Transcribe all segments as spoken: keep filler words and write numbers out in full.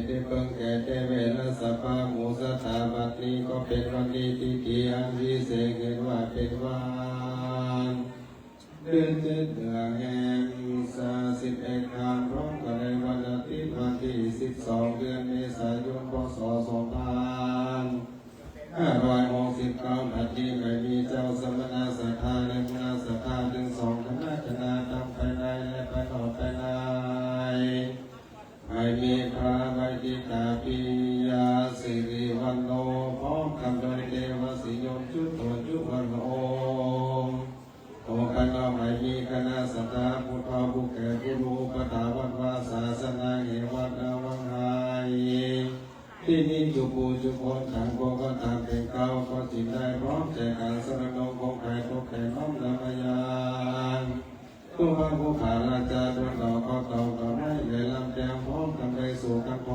ที่เพิ่งแก่เตเวนะ สัพพะหมู่สัตตา บัดนี้ก็เป็นวันนี้ ทิฏฐิอันวิเศษ เห็นว่าเป็นวัน เดือนเจ็ดเดือนแห่งสามสิบเอ็ดค่ำ พร้อมกันในวันอาทิตย์ วันที่สิบสอง เดือนเมษายน พ.ศ. สองพันห้าร้อยหกสิบเก้า บัดนี้ไม่มีเจ้าสมณะศรัทธา และคณะศรัทธาถึงสองคณะ คณะทั้งภายในและภายนอกภายใน ไม่มีพระไวยาทิกะ ปิยะสิริวัณโณ พร้อมกับโดยเทวสิโยมจุโตจุวโร องค์ภายนอกไม่มีคณะศรัทธา ผู้เฒ่าผู้แก่ผู้รู้ ปัตถาวัตวาสาสนา เหวัดระวังไห้ ที่นี้จุปูจุคนต่างก็ก็ตามเป็นเก้า ก็จิตได้พร้อมใจกันสรณงคงไข่ตกแต่น้อมนำมายัง ทุกพระผู้ข้าราชา ดวงดอกก็ตองดอกไม้ และลำแก้วพร้อมกันไปสู่กันโพ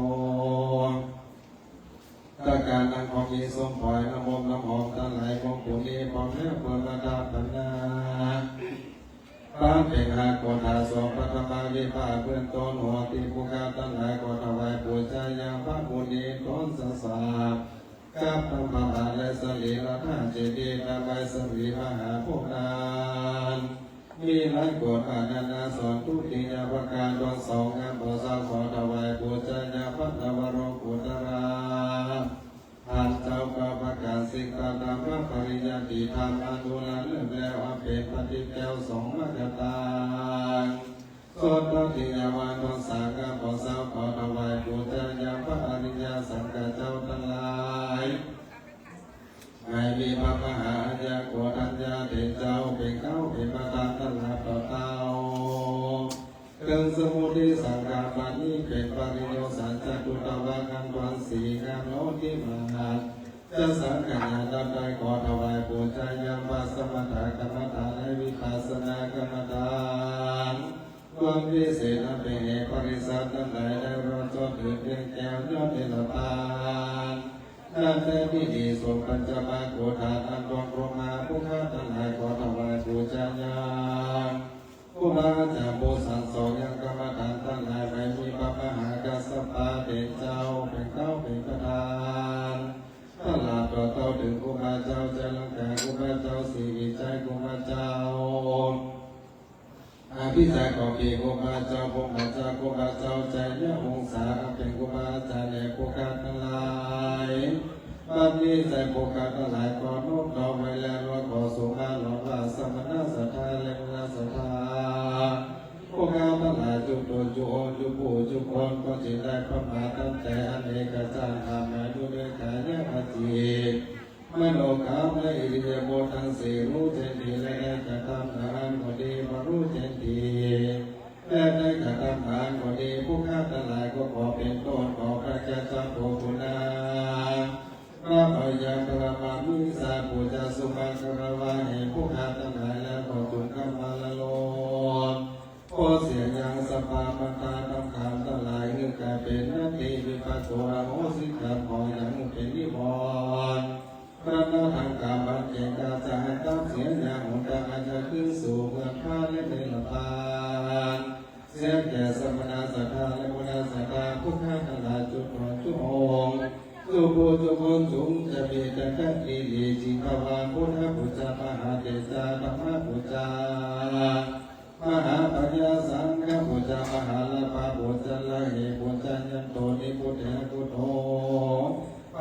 ตะการนางของมีสมปล่อย น้ำมนต์น้ำหอมทั้งหลายของผู้นี้ พร้อมแล้วควรมาทาปนา พระเป็นหาโกฏาสอง พระธรรมาวิภาคเบื้องต้น หัวที่ผู้ข้าทั้งหลาย ขอถวายปูชายังพระมุนีต้นสสา กับธรรมบาทและสรีระธาตุเจดีย์ ถวายสรีมหาโพธิ์นั้น มีหลายโกฏานานาสอน ทุติยประการทั้งสอง งามบ่สาว ขอถวายปูชายังพระนวโลกุตระ ท่านเจ้าเก้าประการ สิกขาธรรม พระปริยัติธรรม อนุรักษ์เริ่มแล้ว อันเป็นปฏิแก้วสองมรรคทาง สอนตติยาวันทั้งสาม งามบ่สาว ขอถวายปูชายังพระอริยสังฆเจ้าทั้งหลาย ให้มีพระมหาอัญญาโกณฑัญญาเถรเจ้า เป็นเก้าเป็นประธานตลอดต่อเต้า เครื่องสมุติสังขารบัดนี้เป็นปริโยสารจตุตวากันวันสี่งามโนที่มหาจะสังขยาดับได้ ขอถวายปูชายังพระสมถกรรมฐานและวิปัสสนากรรมฐาน วันวิเศษอันเป็นเหตุปริษัททั้งหลายได้รอดจนถึงเพียงแก้วยอดนิรปาน นั่นแท้ที่ดีสมปัญจมาโกฏฐานอันรวมรวมมา ผู้ข้าทั้งหลายขอถวายปูชายัง ครูบาอาจารย์ผู้สั่งสอนยังกรรมฐานทั้งหลาย ไม่มีพระมหากัสสปะเถรเจ้าเป็นเก้าเป็นประธาน ตลอดต่อเต้าถึงครูบาเจ้าจารังกา ครูบาเจ้าศรีวิชัย ครูบาเจ้า อภิชาของพี่ครูบาเจ้า พรหมจักรครูบาเจ้า ชัยวงศาเป็นครูบาอาจารย์แด่ผู้ข้าทั้งหลาย บัดนี้ใจผู้ข้าทั้งหลายขอน้อมน้อมไว้แล้ว ว่าขอสุมาลองว่าสมณะศรัทธาและคณะศรัทธา ผู้ข้าทั้งหลายจุตุจุโอนจุผู้จุคน ก็จะได้ประมาทตั้งแต่อเนกชาติ หามาด้วยกายภาพจิต มโนกรรมและอิริยาบถทั้งสี่ รู้แจ้งดีและได้กระทำดังนั้นก็ดี บ่รู้แจ้งดีและได้กระทำดังนั้นก็ดี ผู้ข้าทั้งหลายก็ขอเป็นต้น ขอพระเจ้าโพธินา พระพยาพระมามิสาปูจาสุมาคารวะแห่ผู้ข้าทั้งหลายแล้วก็จงกำมาละโลม โพธิ์เสียงยังสภามันตาทำขามทั้งหลาย คือกลายเป็นนัตถิวิปัสโส อโหสิกรรมขอยังเป็นนิวรณ์ พระนาทังกรรมบันเกงกาจะให้ตัดเสียอย่างหนทางอันจะขึ้นสู่เมืองพระและเนรปาน เสียแก่สมณะศรัทธาและคณะศรัทธาผู้ข้าทั้งหลายจุดหนจุองค์ จุบูจุคนจุงจะมีแต่แพทย์ดีดีจิงขวาพุทธบูชามหาเตจาธรรมบูชา มหาปัญญาสังฆบูชามหาลาภบูชาละเหบูชายันโตนิพุทธะพุทโธ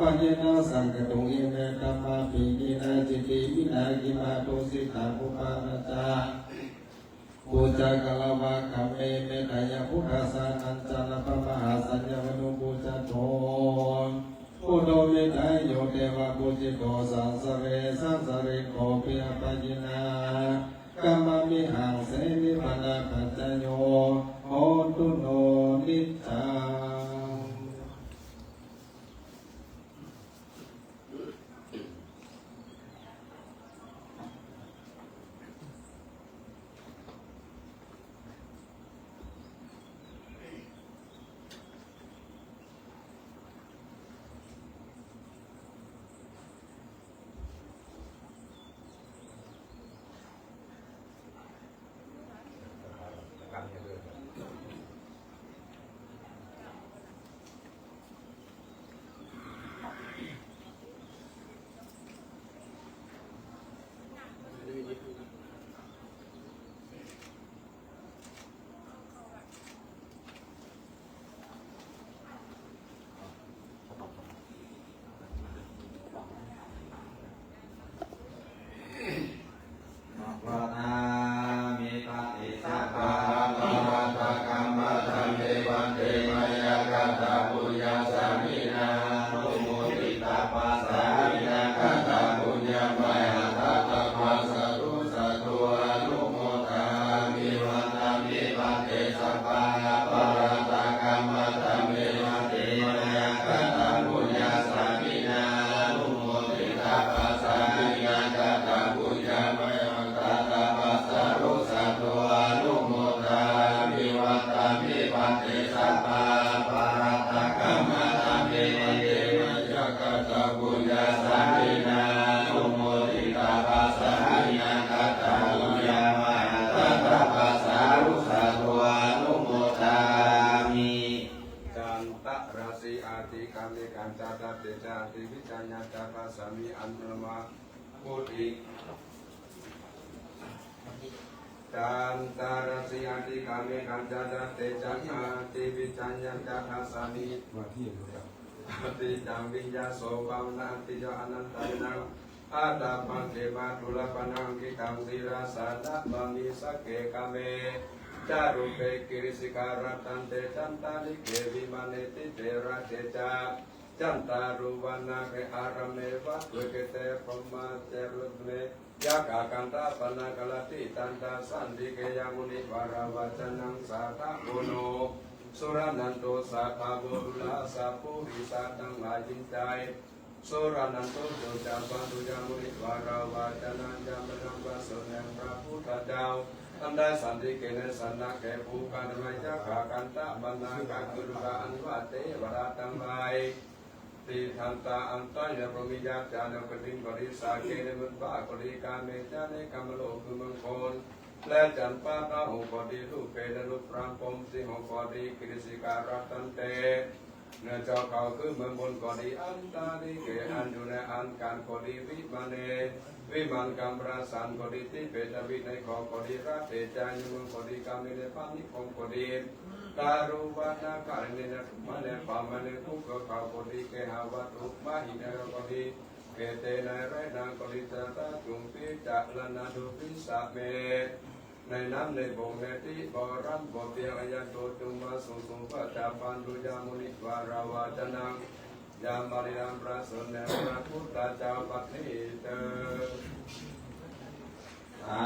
ปะเยนะสังคตุงอิเมธัมมาปิกินาจิติวินากิมาตุสิตาภุปาราจา บูชาคารวะคัมเมเมตตายะพุทธาสานัญจานะพระมหาสัญญาวันุบูชาโต พุทโธเมตตาโยเทวะบูจิโตสังสะเรสังสะริโกปิยะปะยินา กามะมิหังเสนิปานาปัจจโย โหตุโนนิจจัง กรรมอย่าเดิน Tattejā tividhaṃ yācāmi anantaṃ. Putī. Candarajjī atigammhe kañcana tejā tividhaṃ yācāmi. Aticaññā viññāso pavanaṃ aticañño anantaṃ. Ātappamakaṃ khemaṃ dullabhaṃ aṅgikaṃ sirasā namāmi. Sagge kāme ca rūpe girisikharataṭe cantalikkhe vimāne dīpe raṭṭhe ca candaṃva nāge gahane vāsavakkhe brahmajjhalanāsane yakkhagandhabbanāgā tiṭṭhantā santike yaṃ munivaravacanaṃ sādhavo no suraṇantu sādhavo. ดูราสัพพุริสาทั้งหลาย ยินดี สวดสาธุ จงจำฟัง ดูรา มุนิวาราวาจา นั้น จำนำพระสงฆ์ และพระพุทธเจ้า อันได้สันติเขตในสำนักแก่ผู้ข้าทั้งหลาย ยักขะกันตะบรรณา ก็คือ ดูรา อันว่าเทวดาทั้งหลาย ติทันตา อันตั้งอยู่ในพรหมวิหาร ในแผ่นดินก็ดี สาเก ในหมื่นฟ้าก็ดี กาเม จะ ในกามโลก คือเมืองคน และจันทร์ พระราหูก็ดี รูปเป ในรูปพรหมพรหม สีหกก็ดี กิริสิขารทันเต ในจอเขา คือเมืองบนก็ดี อันตาลิเก อันอยู่ในอากาศก็ดี วิมาเน วิมานกำราสันก็ดี ทิเป ในวิหารก็ดี รัตเต ในเมืองก็ดี กาเม ในพระนิคมก็ดี ตารุวนาคาริเน ในทุ่งไม้ในป่าไม้ในภูเขาก็ดี เกหะวัตถุ มหินในเราก็ดี เขเต ในไร่นาก็ดี จาราจุมพิจารณา ดู วิสะเม ในน้ำในบก ในที่บ่อน้ำบ่อเปียก อายันโต จงมาสู่ สูง พระเจ้า ปัน ดูรา มุนิวาราวาจา นั้น ยามบริณามพระสงฆ์ และพระพุทธเจ้า บัดนี้เตอญ สา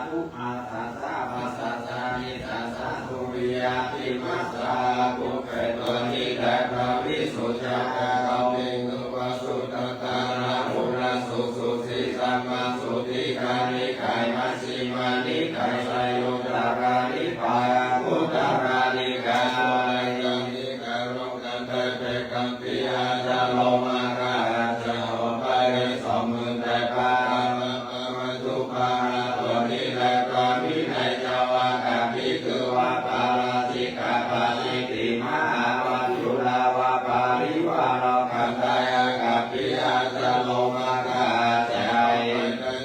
ธุ อาสาสะ ปัสสะสะ นิสสะสะ สุริยาติมัสสะ ผู้เกิดวันนี้ และพระวิสุทธิเจ้า เขามีคือพระสุทัตตา ราหุลสุ สุสี สมาสุติกานิกาย มัชฌิมานิกาย สังยุตตานิกาย อังคุตตานิกาย โลกัญจะ กันเทเปกัมปิอาจาโลมาคาอาจาโหปะเรสองหมื่นแปดพัน ปะมาจุปาราตัวนี้ และพระวินัยเจ้าว่า กัมพีคือว่าปาราชิกา ปาจิตติมหาวัจจุราวาปาริวาโรกันทายา กัมพีอาจาโลมาคาอาจา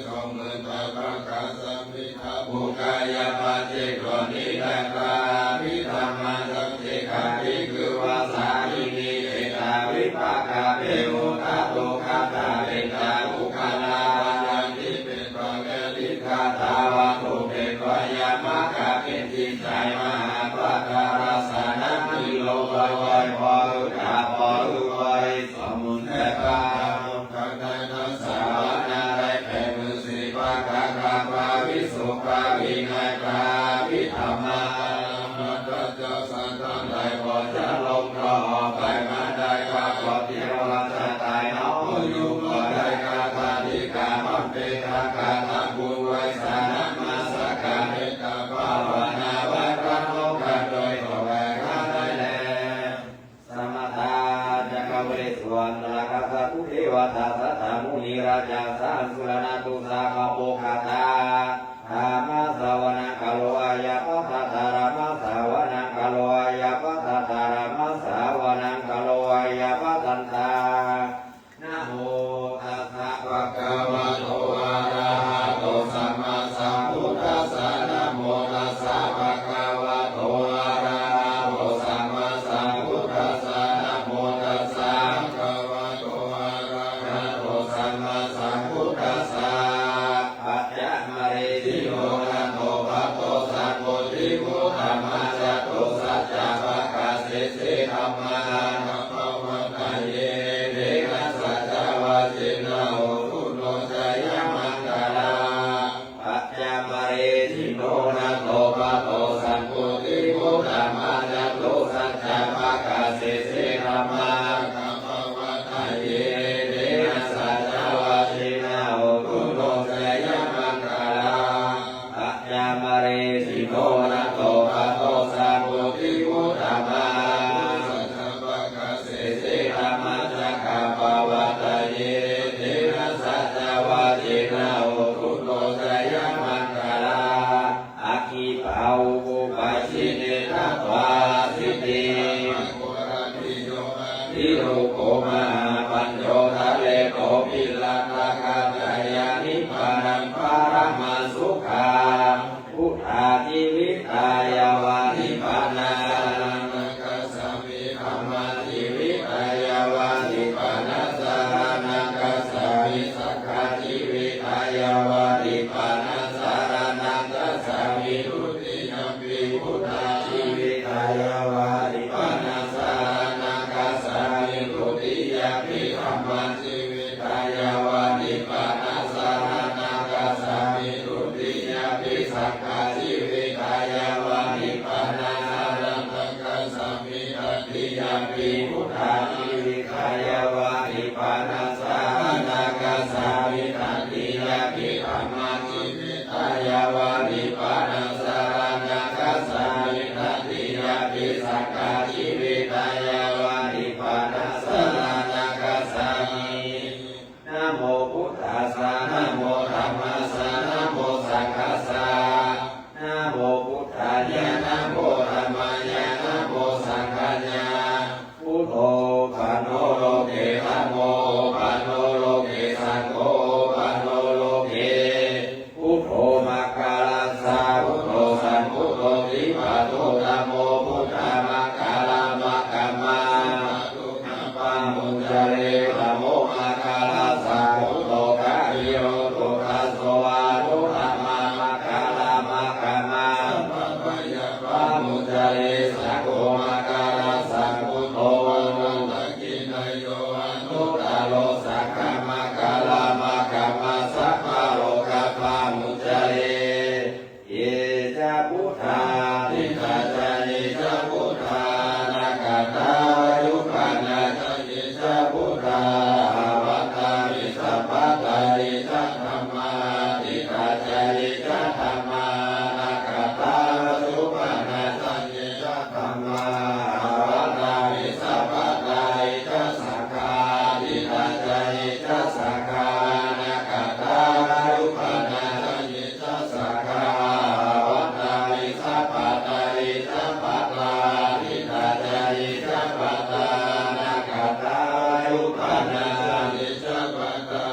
สองหมื่นแปดพัน กาสมิ บุกายาปาจิตตัวนี้ และพระอภิธรรมจักสิกา ที่คือว่าสาลีนี เอตาวิปากาเป มุตตะตุคาตา เบตาอุคาลา วันนั้นที่เป็นพระแม่ลิงกา ตาวัตถุเป็นพญามากา เป็นจิตใจมหาปาตารัสสะ นั้นมีโลกไว้ พอหือ พอหือ สมุนไพร พระองค์ พระนาย ทั้งสาม นาได้แก่ฤๅษี พระกา พระวิสุทธิ พระวินัย พระอภิธรรมา พระเจ้าสัตว์ทั้งหลาย พอจะลงก็ออกไปมาได้ ข้าก็เตรียมว่าจะตาย หนอ อยู่ก็ได้ ข้าทานิกา บัมเปทากา ทำบุญไหว้สา นมัสการ เมตตาภาวนา ไหว้พระนกขันโดยถวายข้าได้แล้ว Samantā cakkavāḷesu atrāgacchantu devatā, saddhammaṃ munirājassa suṇantu saggamokkhadaṃ. Dhammassavanakālo ayambhadantā, dhammassavanakālo ayambhadantā, dhammassavanakālo ayambhadantā. Namo tassa bhagavato arahato sammāsambuddhassa. Namo tassa bhagavato arahato sammāsambuddhassa. Namo tassa bhagavato arahato sammāsambuddhassa. Paccek Dhammasukhaṃ. Buddhajīvitā yāva nibbānasaraṇaṃ gacchāmi. Dhammajīvitā yāva nibbānasaraṇaṃ gacchāmi. Saṅghajīvitā yāva nibbānasaraṇaṃ gacchāmi. Dutiyampi buddhajīvitā yāva nibbānasaraṇaṃ gacchāmi. Dutiyampi dhammajīvitā yāva nibbānasaraṇaṃ gacchāmi. Dutiyampi saṅghajīvitā yāva nibbānasaraṇaṃ gacchāmi. Tatiyampi buddhajīvitā yāva nibbānasaraṇaṃ gacchāmi. Tatiyampi dhammajīvitā yāva nibbānasaraṇaṃ gacchāmi. Tatiyampi saṅghajīvitā yāva nibbānasaraṇaṃ gacchāmi. Namo buddhassa, namo dhammassa, namo saṅghassa. Namo buddhāya, namo dhammāya, namo saṅghāya. Buddho panno loke, dhammo panno loke, saṅgho panno loke. Buddho maṅgalassa buddho, sambuddho dipatto dhammo, buddhamaṅgalamāgamma. Pamuñcare. Dhammo maṅgalassa buddho, kaviro dukkhassa āro, dhammamaṅgalamāgamma. Pamuñcare. Saṅgho maṅgalassa buddho, anuttaro saṅghamaṅgalamāgamma, sabbarogapamuñcare. Ye ca buddhā atītā ca, ye ca buddhā anāgatā, uppannā ca ye ca buddhā, āvantā ve sabbada. Ye ca dhammā atītā ca, ye ca dhammā anāgatā, uppannā ca ye ca dhammā, āvantā ve sabbada. Ye ca saṅghā atītā ca, ye ca saṅghā anāgatā, uppannā ca ye ca saṅghā, āvantā ve sabbada. Ye ca pattā atītā ca, ye ca pattā anāgatā, uppannā ca ye ca pattā,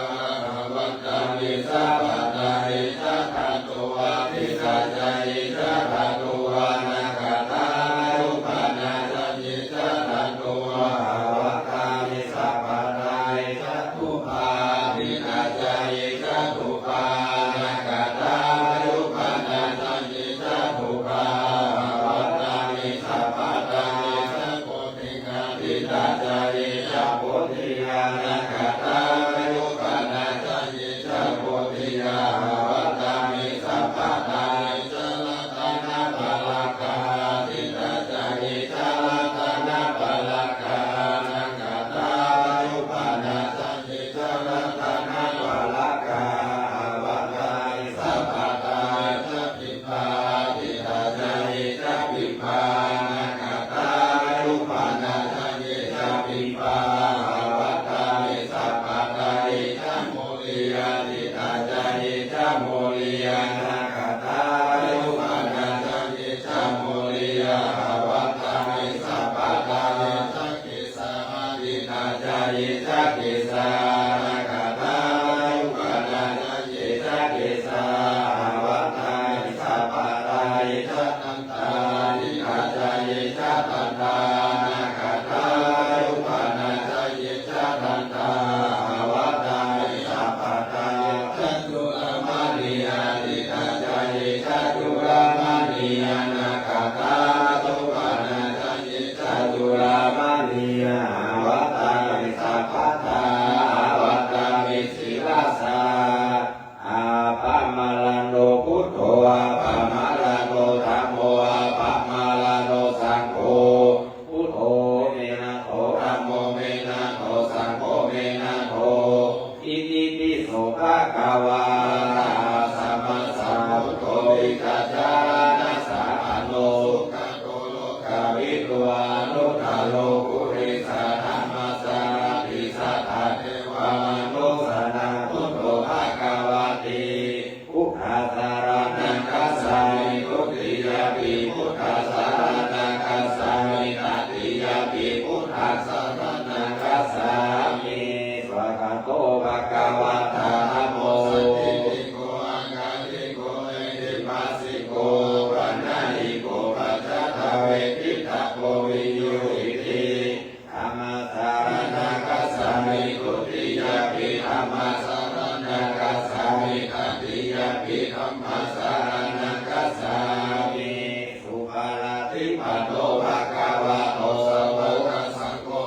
āvantā ve sabbada. Ye ca dhātu atītā ca, ye ca dhātu anāgatā, uppannā ca ye ca dhātu, āvantā ve sabbada. Ye ca pubbaṃ atītā ca, ye ca pubbaṃ anāgatā, uppannā ca ye ca pubbā, āvantā ve sabbada. Ye ca bodhiṃ atītā ca, ye ca bodhiyā anāgatā, uppannā ca ye ca bodhiyā, āvantā ve sabbada. Ye ca ratanapālakā atītā ca, ye ca ratanapālakā anāgatā, uppannā ca ye ca ratanapālakā, āvantā ve sabbada. Ye ca pippā atītā ca, ye ca pippā anāgatā, uppannā ca ye ca pippā, āvantā ve sabbada. Ye ca mūlī atītā ca, ye ca mūlī anāgatā, uppannā ca ye ca mūlī, āvantā ve sabbada. Ye ca kesā atītā ca, ye ca kesā anāgatā, uppannā ca ye ca kesā, āvantā ve sabbada. Ye ca dantā atītā ca, ye ca dantā anāgatā, uppannā ca ye ca dantā, āvantā ve sabbada. Ye ca cūḷamānī atītā ca, ye ca cūḷamānī anāgatā, uppannā ca ye ca cūḷamānī, āvantā ve sabbada. Āvantā ve sīlassa, appamā Dhammaṃ saraṇaṃ gacchāmi. Supaṭipanno bhagavato sāvakasaṅgho.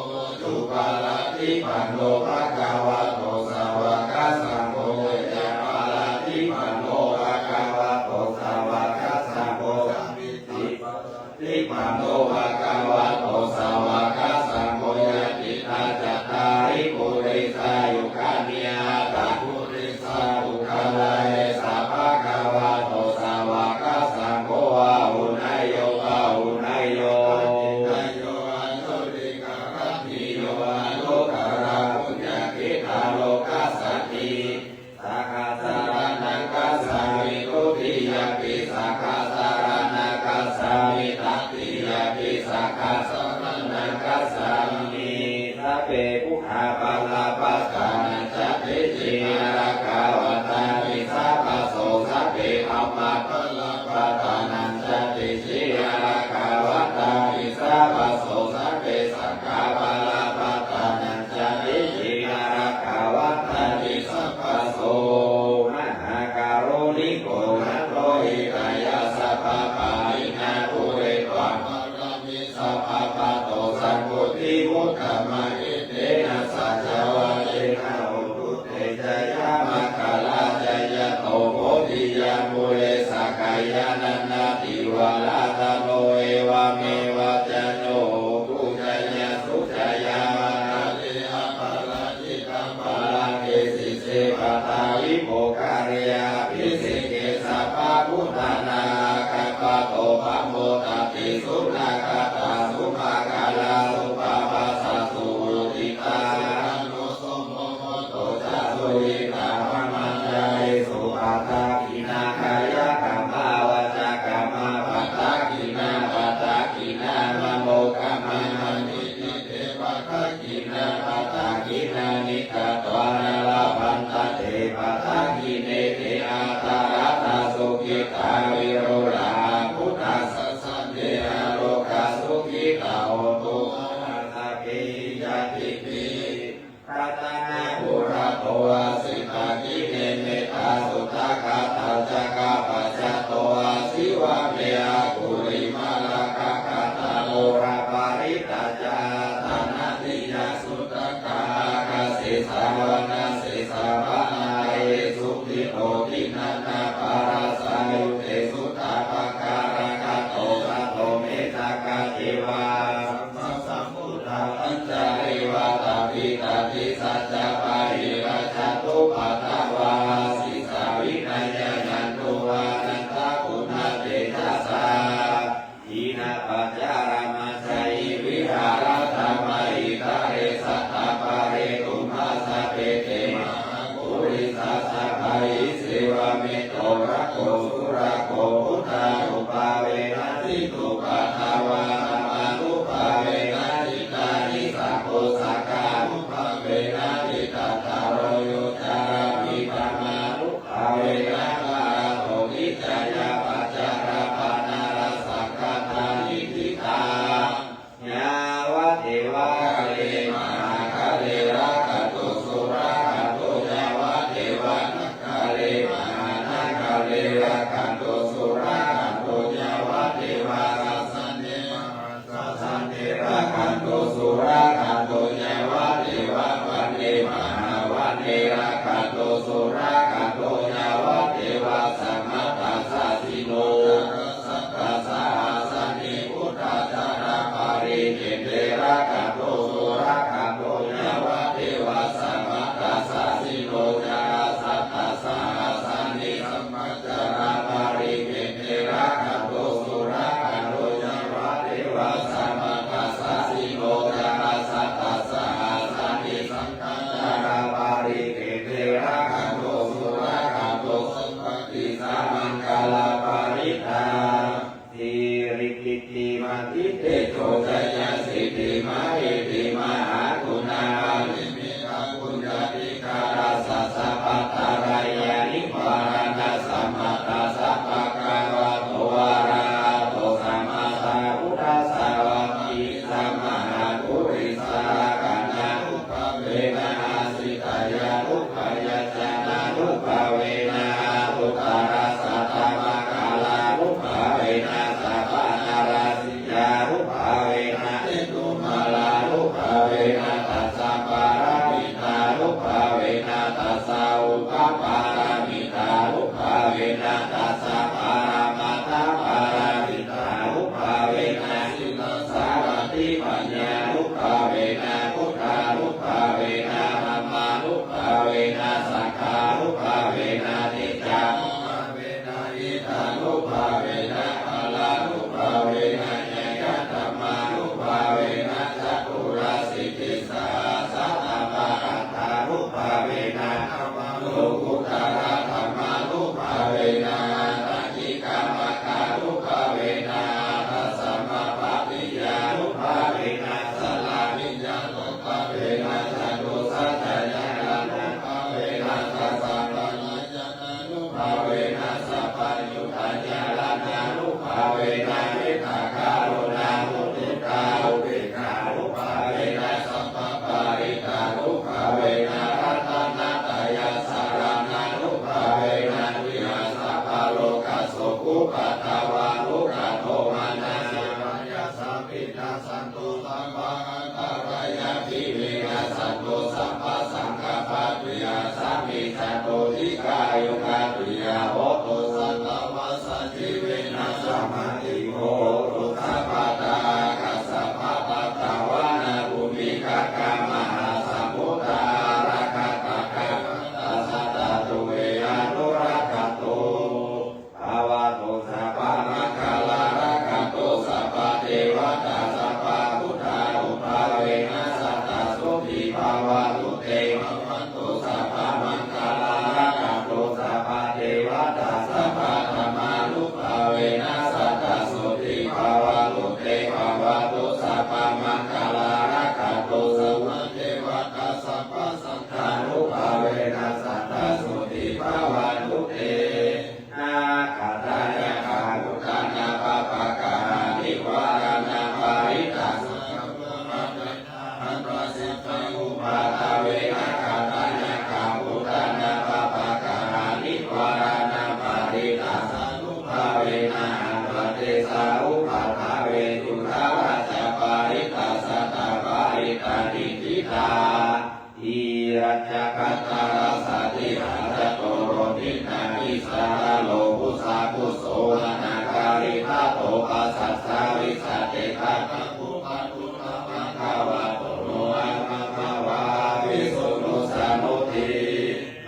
Ujupaṭipanno bhagavato sāvakasaṅgho. Ñāyapaṭipanno bhagavato sāvakasaṅgho. Sāmīcipaṭipanno bhagavato sāvakasaṅgho. Yadidaṃ cattāri purisayugāni aṭṭha purisapuggalā, esa bhagavato sāvakasaṅgho, āhuneyyo pāhuneyyo dakkhiṇeyyo añjalikaraṇīyo anuttaraṃ puññakkhettaṃ lokassāti. Saṅghaṃ saraṇaṃ gacchāmi. Dutiyampi saṅghaṃ saraṇaṃ gacchāmi. Tatiyampi saṅghaṃ saraṇaṃ gacchāmi. Sabbe buddhā balappattā, na ca te jena rakkhaṃ bandhāmi sabbaso. Sabbe dhammā balappattā, na ca te jena rakkhaṃ bandhāmi sabbaso. Sabbe saṅghā balappattā, na ca te jena rakkhaṃ bandhāmi sabbaso. Mahākāruṇiko nātho, hitāya sabbapāṇinaṃ, pūretvā pāramī sabbā, patto sambodhimuttamaṃ. Etena saccavajjena, hotu te jayamaṅgalāni. Jayanto bodhiyā mūle, sakyānaṃ nandivaḍḍhano, evameva jayassu jayamaṅgale. Aparājitapallaṅke, sīse paṭhavipokkhare, abhiseke sabbabuddhānaṃ, aggappatto pamodati. Sunakkhattā sumaṅgalā, supabhātā suhuṭṭhitā, sukhaṇo sumuhutto ca, suyiṭṭhaṃ brahmacārisu. Padakkhiṇaṃ kāyakammaṃ, vācākammaṃ padakkhiṇaṃ, padakkhiṇaṃ manokammaṃ, paṇidhī te padakkhiṇā, padakkhiṇāni katvāna, labhantatthe padakkhiṇe. Te atthaladdhā sukhitā, viruḷhā buddhasāsane, arogā sukhitā hontu, sadā sabbapāṇibhī. Ratanaṃ purato āsi, dakkhiṇe mettasuttakaṭṭhā ca, pacchato āsi vāme aṅgulimālakaṃ. Khandhamoraparittañca, āṭānāṭiyasuttakaṃ, ākāse chadanaṃ sesā, pāṇāti suṭṭhito. Tiṇṇannapāṇasallīte, suddhapākārakaṭṭho, santo me sakadeva. Sabbasaṃ buddhapañjarī, vātapittādisañjātā, hirājañca cupaddavā, asīsā vīnāyā yantu, anantaguṇatejasā. Jinapañjaramajjhamhi, viharāma mahītale, saddhammaṃ paṭiṭṭhāsi te mahāpurisāsabhā. Isevāmi to rakkho surakkho, buddhānubhāvena jitupaddavā, dhammānubhāvena jitārisaṅgho, saṅghānubhāvena jitārisaṅgho, yo cāpi dhammānubhāvena paramato, niccaṃ yāva jaraṃ maraṇaṃ, saṅkhātā niṭṭhitaṃ. Yāvadeva kale mahākale, rakkhantu surakkhantu, yāvadeva nāgale mahānāgare, rakkhantu surakkhantu, yāvadeva sāsane mahāsāsane, rakkhantu surakkhantu, yāvadeva vane mahāvane, rakkhantu surakkhantu, yāvadeva samattasāsino. Satasahasāni buddhajālaparikkhette, rakkhantu surakkhantu, yāvadeva samattasāsino. Satasahasāni dhamma- jālaparikkhette, rakkhantu surakkhantu, yāvadeva samattasāsino. Satasahasāni saṅghajālaparikkhette, rakkhantu surakkhantu, sabbadisā maṅgalapāṇinaṃ. Siridhitimatitejojayasiddhimahiddhimahāguṇāparimitapuñña- -dhikārassa sabbantarāyanipātana samattasabbaṃ, bhagavato arahato sammāsambuddhassa vācīsāmahāpurisalakkhaṇānubhāvena, asītyānubyañjanānubhāvena, aṭṭhuttarassa vena dasaparamatthapāramitaṇubhāvena sīlasārathīpaññānubhāvena buddhānubhāvena dhammānubhāvena saṅghānubhāvena tejānubhāvena iddhānubhāvena balānubhāvena ñeyyadhammānubhāvena caturāsītisahassadhammakkhandhānubhāvena navalokuttaradhammānubhāvena aṭṭhaṅgikamaggānubhāvena aṭṭhasamāpattiyānubhāvena sāramiñānubhāvena catusaccañāṇānubhāvena dasabalañāṇānubhāvena sabbaññutañāṇānubhāvena mettākaruṇāmuditāupekkhānubhāvena sabbaparittā nubhāvena ratanattayasaraṇānubhāvena tuyhaṃ sabbalokasokoupaddavadukkhadomanassupāyāsā vinassantu sabbaantarāyāpi vinassantu sabbasaṅkappā tuyhaṃ samijjhantu dīghāyukā tuyhaṃ hotu satavassajīvena sammāti bhotu sabbadā. Ākāsapabbatavanabhūmigaṅgāmahāsamuddā ārakkhatattā devā sadā tuve anurakkhantu. Bhavatu sabbamaṅgalaṃ rakkhantu sabbadevatā sabbabuddhānubhāvena sadā sotthī bhavantu te. Bhavatu sabbamaṅgalaṃ rakkhantu sabbadevatā sabbadhammānubhāvena sadā sotthī bhavantu te. Bhavatu sabbamaṅgalaṃ rakkhantu sabbadevatā sabbasaṅghānubhāvena sadā sotthī bhavantu te. Nakkhattayakkhabhūtānaṃ pāpaggahanivāraṇā parittassāya upaddave nakkhattayakkhabhūtānaṃ pāpaggahanivāraṇā parittassānubhāvena hantvā tesa upaddave. Dussālā ca parittā sattā parittā niṭṭhitā, hīnā ca kattarā ca disā caturo dinā missā naro kusakuso anantarikato passassā vijjate tathāgatato bhagavato no anāgāmā visuṃ no saṃ no dī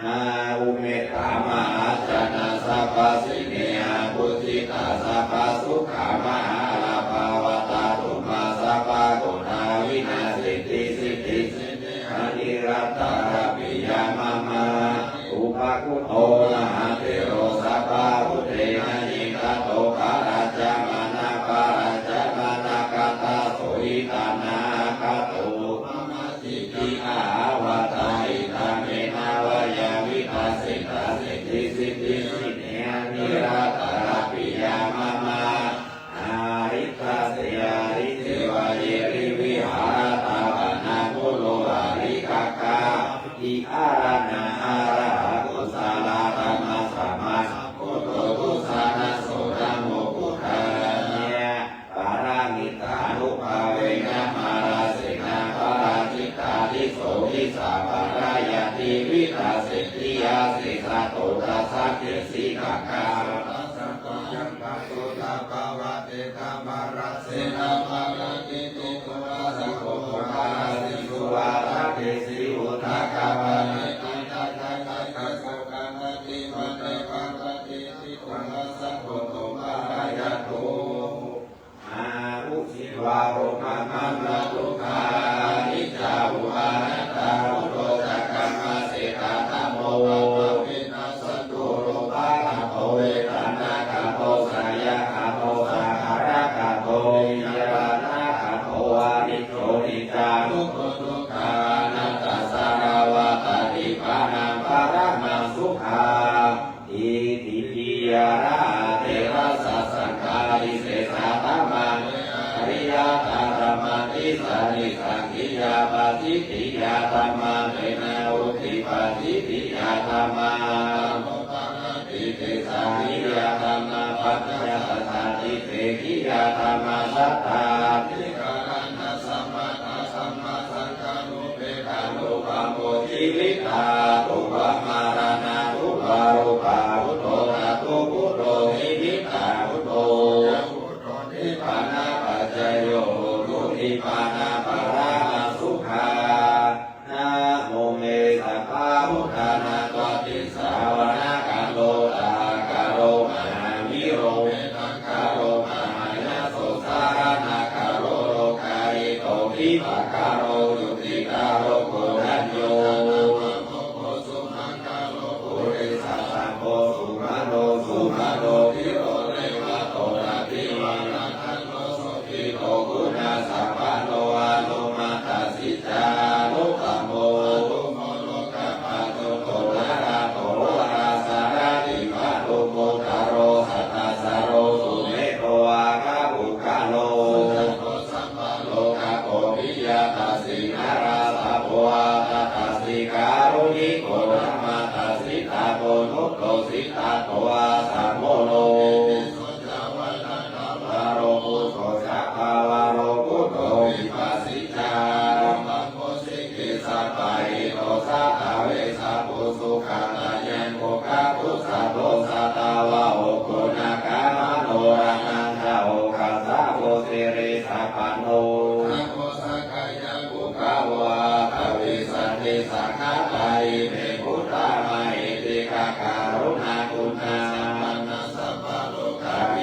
nā umettā mahājanā sabbasīmā abhujjhittā sabbasukhā mahālāpā va tātumā sabbaguṇā vinassenti siddhi sīlena nirattarāpi yā mama. Upaguṇho mahāthero sabbabhūtehi aniddato parācamānā parācamānā katthaso hi tāṇhāgato mama. Siddhi āvatā idha me nāva yā vigacchanti siddhi siddhi sīlena nirattarāpi yā mama. Ariṭṭhaseyyathīva ye rivihārathāpanā guṇū ariṭṭhakā vihāraṇā arahā kusalā dhammā sammā sambuddho dussannaso namo buddhāya. Paranittānubhāvena mārasenā parajitā disso disā pālāya tividhā seṭṭhiyā seṭṭhato ca saṅghe sītakārā saṅgho yaṃ bhāsotha pavattitā mārasenā paranitto va saṅgho tuṇhāsi suvatthadesi udakapaṇṇena tathāgataso khamatthi vata pavattiti tuṇhāsi buddho pālayato. Ahu jivā bhummā mama dukkhā aniccā vū anattā buddho ca kammaseṭṭho dhammo va pāṇinā saṅgho rūpagātho vedanāgātho saññāgātho saṅkhāragātho viññāṇagātho anicco niccaṃ dukkho dukkhā anattā sāravaṃ tatthi pāṇaṃ paramaṃ sukhaṃ. Iti piyarā therā sasaṅkhā visesā dhammā ariyā dhammā disā nisaṅkhiyā pacchitiyā dhammā tena vuṭṭhī pacchitiyā dhammā disā ariyā dhammā pañcasattā disā ariyā dhammā sattā dhāno pamokkhitvā maraṇā pubba rūpā buddho ca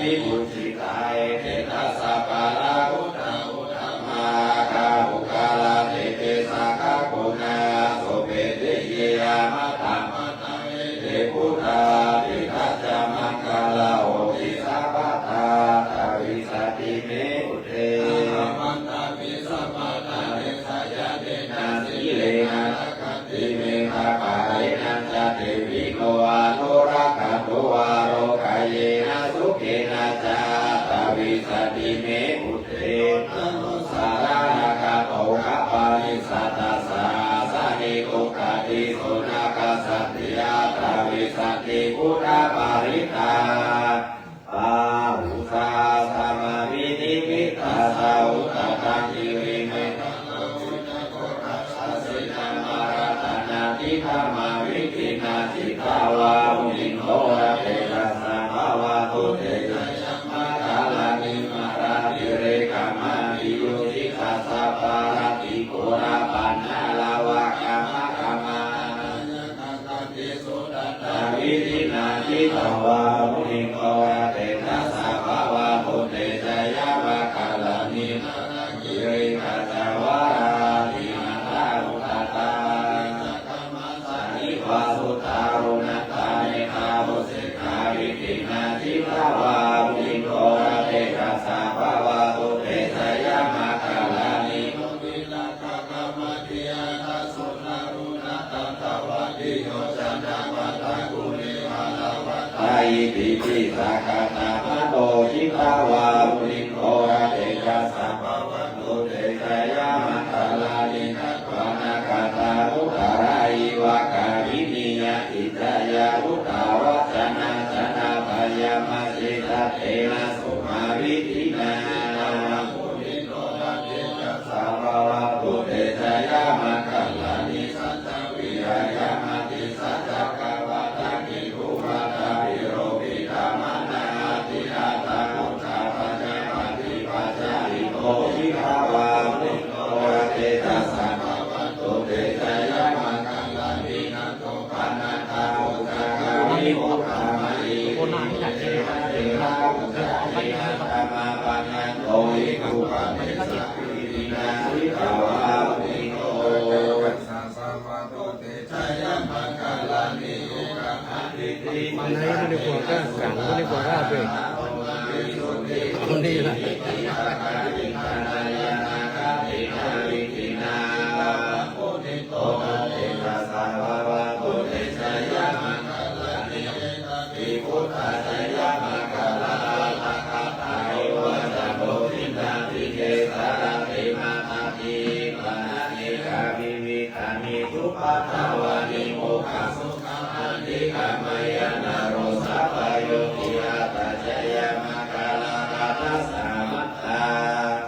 vibhūsitā, ete dasapāla uddhaū dhammā, aggā puggalā, te te sakkaguṇā, supati, yāva dhammaṭṭhāne, te buddhā, tīṇañca maṅgalā honti sabbadā, atthāpissati me buddhe. Ahamantāpi sabbaṭṭhāne, jayasena, sīlena, rakkhanti, me bhaddabālena, ca devi no anurakkhantu, ārogayena, sukhena ca, atthāpissati me buddhe. Uddhaṃ no saraṇaṃ gato, kappāni, satta sahassa, nikkhuddati, sunakkhattati, atthāpissati, buddhaparittaṃ. Bāhuṃ sahassamabhinimmitasāvudhantaṃ, girimekhalaṃ uditaghorasasenamāraṃ, dānādidhammavidhinā jitavā munindo, tantejasā bhavatu te jayamaṅgalāni. Mārātirekamabhiyujjhitasabbarattiṃ, ghorampanāḷavakamakkhamathaddhayakkhavidhinā jitavā munindo, tantejasā bhavatu te jayamaṅgalāni. Nāḷāgiriṃ gajavaraṃ atimattabhūtaṃ, iva sudāruṇantaṃ, mettambusekavidhinā jitavā munindo, tantejasā bhavatu te jayamaṅgalāni. Iddhībhisaṅkhatamano jitavā munindo, tantejasā bhavatu te jayamaṅgalāni. Katvāna kaṭṭhamudaraṃ iva gabbhinīyā, ciñcāya duṭṭhavacanaṃ janakāyamajjhe, santena somavidhinā jitavā munindo, tantejasā bhavatu te jayamaṅgalāni. Saccaṃ vihāya matisaccakavādaketuṃ, vādābhiropitamanaṃ atiandhabhūtaṃ, paññāpadīpajalito jitavā munindo, tantejasā bhavatu te jayamaṅgalāni. Nandopanandabhujagaṃ vibudhaṃ mahiddhiṃ, puttena therabhujagena damāpayanto, iddhūpadesavidhinā jitavā munindo, tantejasā bhavatu te jayamaṅgalāni. Duggāhadiṭṭhibhujagena, วันนี้ไม่ได้กลัวก็กลางไม่ได้กลัวก็เอาไป เอานี่แหละ Vimuttāni supaddavāni mokkhaṃ sukhaṃ adhigameyya naro sapañño. Itiha jayamaṅgalaaṭṭhagāthā samaṅgalaṃ.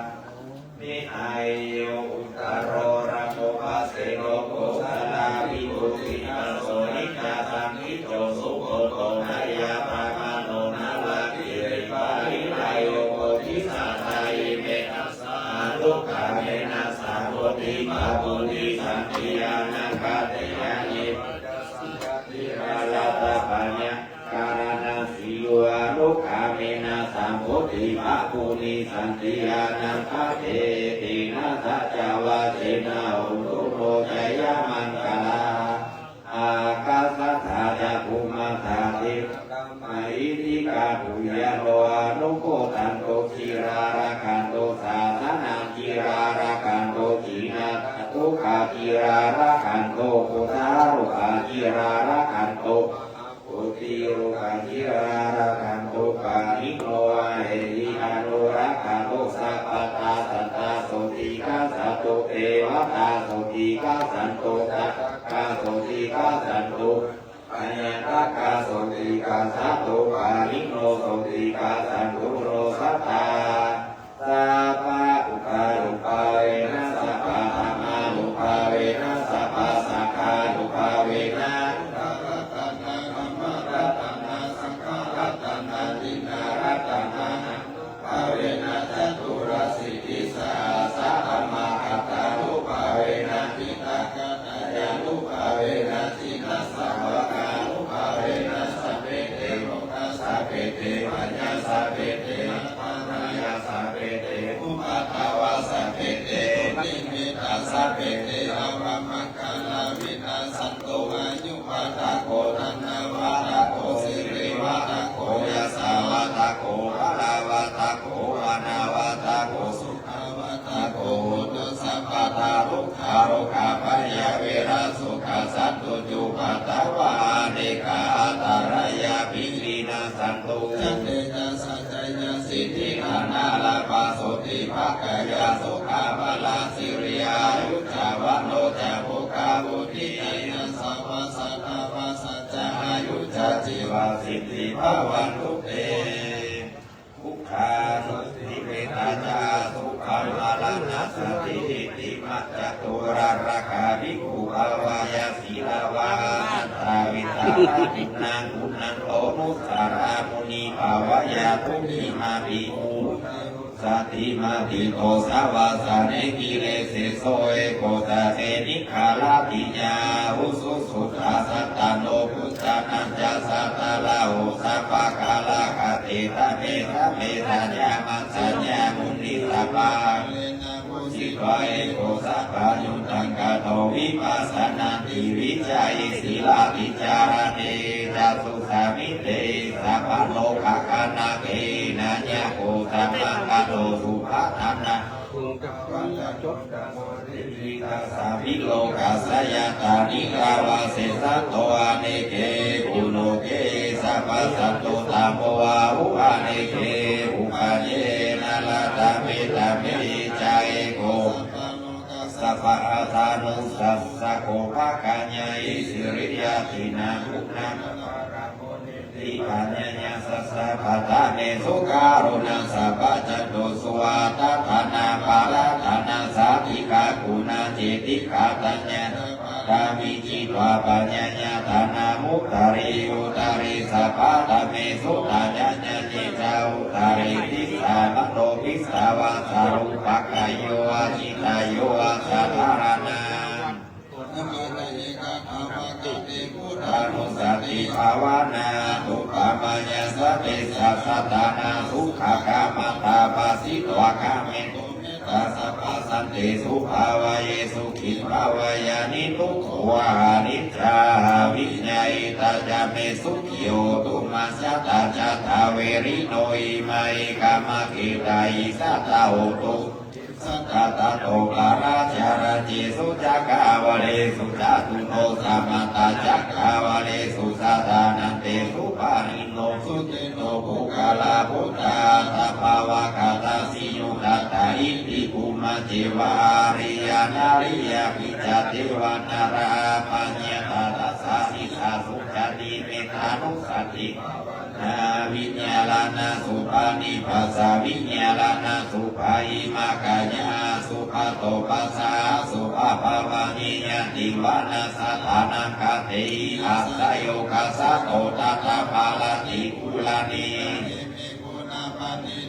Āyuṃ uttaro dhammo pacceko, kosalā vibuddhi pasodhi ca, sakkhito sugutto ca ñātakāno nalāgiriṃ pariḷāhū, bodhisattāti me dasaṃ anuggāmena sambodhiṃ, bhāvantu santi ñāṇappaṭipattiyā, nibbandasaṅkhatīkaraṇasaññā, kāraṇasīyū anuggāmena sambodhiṃ, bhāvantu santi ñāṇappaṭipattiyā, etena saccavajjena hotu no jayamaṅgalaṃ. Ākāsaṭṭhā ca bhummaṭṭhā devā mahiddhikā, bhuyyo no anumodantū, dhīrā rakkhantu sāsanaṃ, dhīrā rakkhantu jinasāvakā, dhīrā rakkhantu buddharūpaṃ, dhīrā rakkhantu bodhirūpaṃ, dhīrā rakkhantu pāṇino, ahehi anurakkhantu sabbadā, sadā sotthī gacchantu devatā, sotthī gacchantu ārakkhakā, sotthī gacchantu aññātakā, sotthī gacchantu pāṇino, sotthī gacchantu no sadā. Sabbabuddhānubhāvena, sabbadhammānubhāvena, sabbasaṅghānubhāvena, buddharatanaṃ dhammaratanaṃ saṅgharatanaṃ tiṇṇaṃ ratanānaṃ bhāvena, caturāsītisahassadhammakkhandhānubhāvena, piṭakattayānubhāvena, jinasāvakānubhāvena, sabbe te buddhā, sabbe Sabbe te bhayā sabbe te antarāyā sabbe te upaddavā sabbe te dukkhā dukkhidā sabbe te avamaṅgalā vinassantu. Āyuvaḍḍhako dhanavaḍḍhako sirivaḍḍhako yasavaḍḍhako balavaḍḍhako vaṇṇavaḍḍhako sukhavaḍḍhako hotu sabbadā. Dukkharogabhayā verā sokā sattu cupaddavā anekā antarāyāpi vinassantu ca tejasā. Jayasiddhi dhanaṃ lābhaṃ sotthi bhāgyaṃ sukhaṃ balaṃ siri āyu ca vaṇṇo ca bhogaṃ vuḍḍhī ca yasavā satavassā ca āyū ca jīvasiddhī bhavantu te. Dukkā mutti medhā ca asubhaṃ maraṇā sotthi iddhimā ca turā rāgā bhikkhū bhāveyya sīlavā. Antavitarā guṇaguṇanto nussarā munī bhāveyya tuṅgimā bhikkhū. Satimatthito savāsaṇe kileseso eko satthe nikkharati. Yāhusu suddhā sattaṇṇo bhujanañca sattharāhu sabbakālakatī. Tame tame saññamajjhaññā munī sabbakālena pūjitva eko sabbayuttaṃ kato vipassanāti. Vijjāye sīlavicarane ca sukhamite sabbalokakanāke nāyako samāgato subhadana. Āguṃ katvāna cokkamā diṭṭhiṃ dasabhi lokassa yātā nirāvā sesato aneke guṇuke sabbasatto dhammo āhu aneke upajjhāyā nālāṭā. Tame tame ca eko sabbalokassa pahātanussasako bhāgaññāhi siriṃ ñātīnaṃ guṇākaraṃ muneeti. Pajānāya satthā padaṃ me sukharuṇā sabbajātu suvattadānaṃ paradānaṃ sādhikā guṇā cetikā taññā paramī jitva paññāya dānamuttariṃ uttariṃ sabbadhammesu taññāya ye ca uttariṃ disā mano pisā vā sārūpakā yo vā jitayo vā sadhāraṇā. Namattha ekadā bhagavate buddhānussatibhāvanā. Anuppamāya sabbesā sattānaṃ sukhakaṃ ātā bhāsitva kāmesu mettā sabbasattesu bhāvaye sukhī bhāvaye. Aniduggo ahaṃ niccaṃ ahaṃ viññāhi tañca me sukhī hotu majjhattā ca thaverino imā ekamagge tahi sadā hotu. Satta tato pārā ca rājesu cakkavāḷesu cātuno samantā cakkavāḷesu sadā nāgesu pāṇino sucitto puggalā phuṭṭhā aṭṭhavāgā dasīyuṃ tathā iti bhummā ceva ariyanāriyāpi ca devā nārā appaṇṇitādā dasā disā sukhāti mettānussati bhāvanā. Viññāṇaṃ suppati phassa viññāṇaṃ suppati mahākāyā asuppato phassa asuppā bhāvaṃ niyati vāna sattānaṃ khantehi asayogā sato tathāpparatthi ulanti.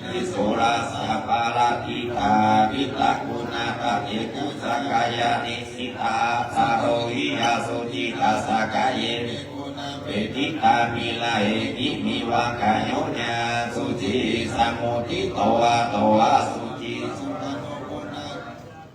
Tisso rājā aparājitā aṭṭhārasa guṇapāṭikūṭakāyā nisindā athārohi asucitā sakāye guṇapāṇidhā viharehi khīṇivākāyo na suci samuttito āto asuci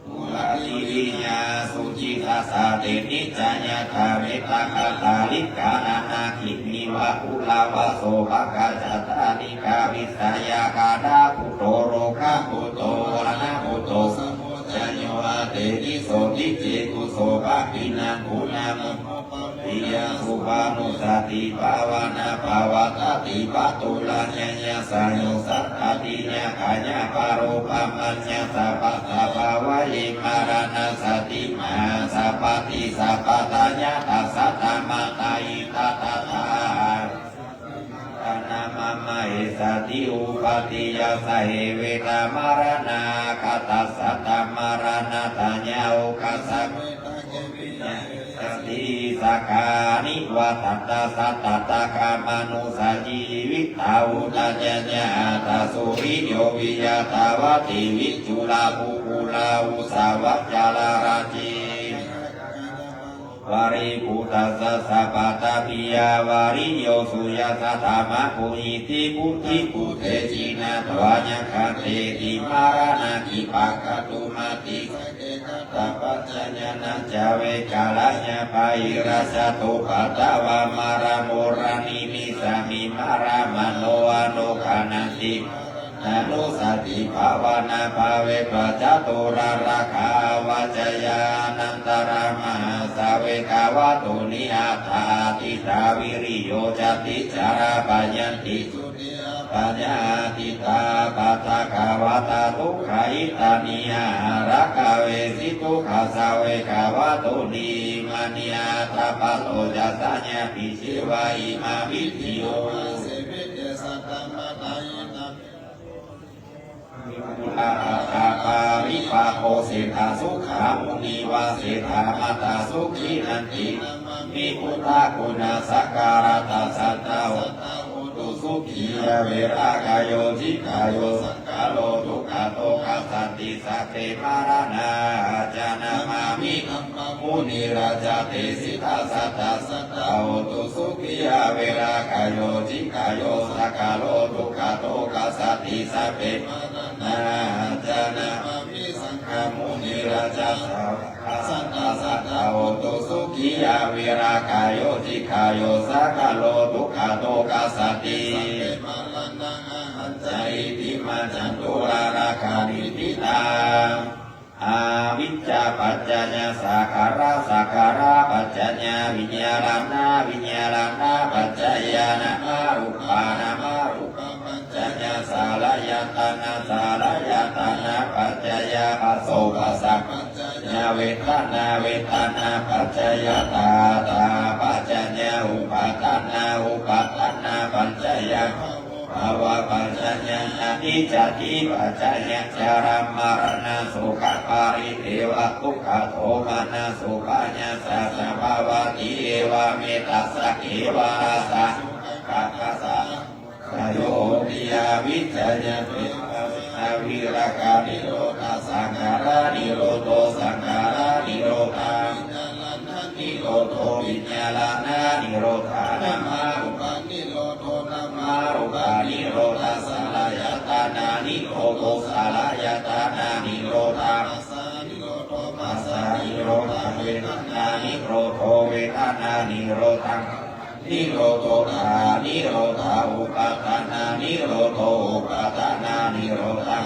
pulativiya sucitā sate niccayattha mettākathālikā nānākhīṇivākulavaso bhaṅgācattānikā visayakhādabhūto rogabhūto vaṇṇabhūto samudayo attehi so niccetu so bhāginaṃ guṇamu piya suppāṇussati bhāvanā pavattati pāturaññāya sayo sattati ñāṇāya pārupamayya sabbasambhāvaye maraṇassati mahāsampatti sabbattha yattha sattā mattā itattha mahāmahe sati upādeyya sahe vedā maraṇā kattā sattā maraṇatthāya okāsa sati sakāniva tattha satta taṅkhamānusajīvitā udayāya aṭṭha suriyo viya dvattiṃ viṭūḷā puggalā vusā vā jalā rājī Paribhuttassa sabbadhammiyā variyo suyassa dhammaguṇī ti buddhibhūte jinatvaññakanteti maraṇakhippakkhatumāti. Sakke kattapaccañāṇañca vekalajñā pahīnā jātupaddavā maraṇoranimissāmi marāmaro anugghaṇanti. Nānussaddhi bhāvanābhāve paccaturāgā avajjā anantarāmahāsāve kavātūni aṭṭha atītā viriyo cāti jarāpaññattiṃ suddhi abyāpajjhā atītā appattā kavātā dukkhā ittā niyyānārāgā vesī dukkhā sāve kavātūni imāni aṭṭha patto ca saññā picchevā imā viddhiyo āse vitte satta mattā ittā paripāko seṭṭhā sukhā munivassetamatā sukhī nāti namāmi buddhaguṇasaṅgharata sattā hotu sukhī averā kāyo jighāyo saṅkhāro dukkhato khassati sabbe maraṇā ca namāmi dhammamunin ācatesītā sattā sattā hotu sukhī averā kāyo jighāyo saṅkhāro dukkhato khassati sabbe maraṇā ca namāmi saṅghamunin ācatesītā sattā sattā hotu sukhī averā kāyo jighāyo saṅkhāro dukkhato khassati sabbe maraṇā ahañca itthimañca dullārakkhaṇiṭṭhitaṃ. Avijjāpaccayā saṅkhārā saṅkhārapaccayaviññāṇaṃ viññāṇapaccayā nāmarūpā nāmarūpapaccayā saḷāyatana saḷāyatanapaccayā phasso phassapaccayā vedanā vedanāpaccayā ṭhānapaccayā upadanā upadanāpaccayā bhavapaccayā jātipaccayā maraṇasokaparidevadukkhadomanassupāyāsā ca bhavati evametassa kevalassa dukkhasso mokkhamudayo hoti. Avijjāya tvedhamadena virāganirodho saṅkhāranirodho saṅkhāranirodhā nirodho viññāṇanirodhā nāmarūpanirodho nāmarūpanirodhā saḷāyatananirodho saḷāyatananirodhā nirodho bhāsanirodhā vedanānirodho vedanānirodhā nirodho ṭhānanirodhā upadanānirodho upadanānirodhā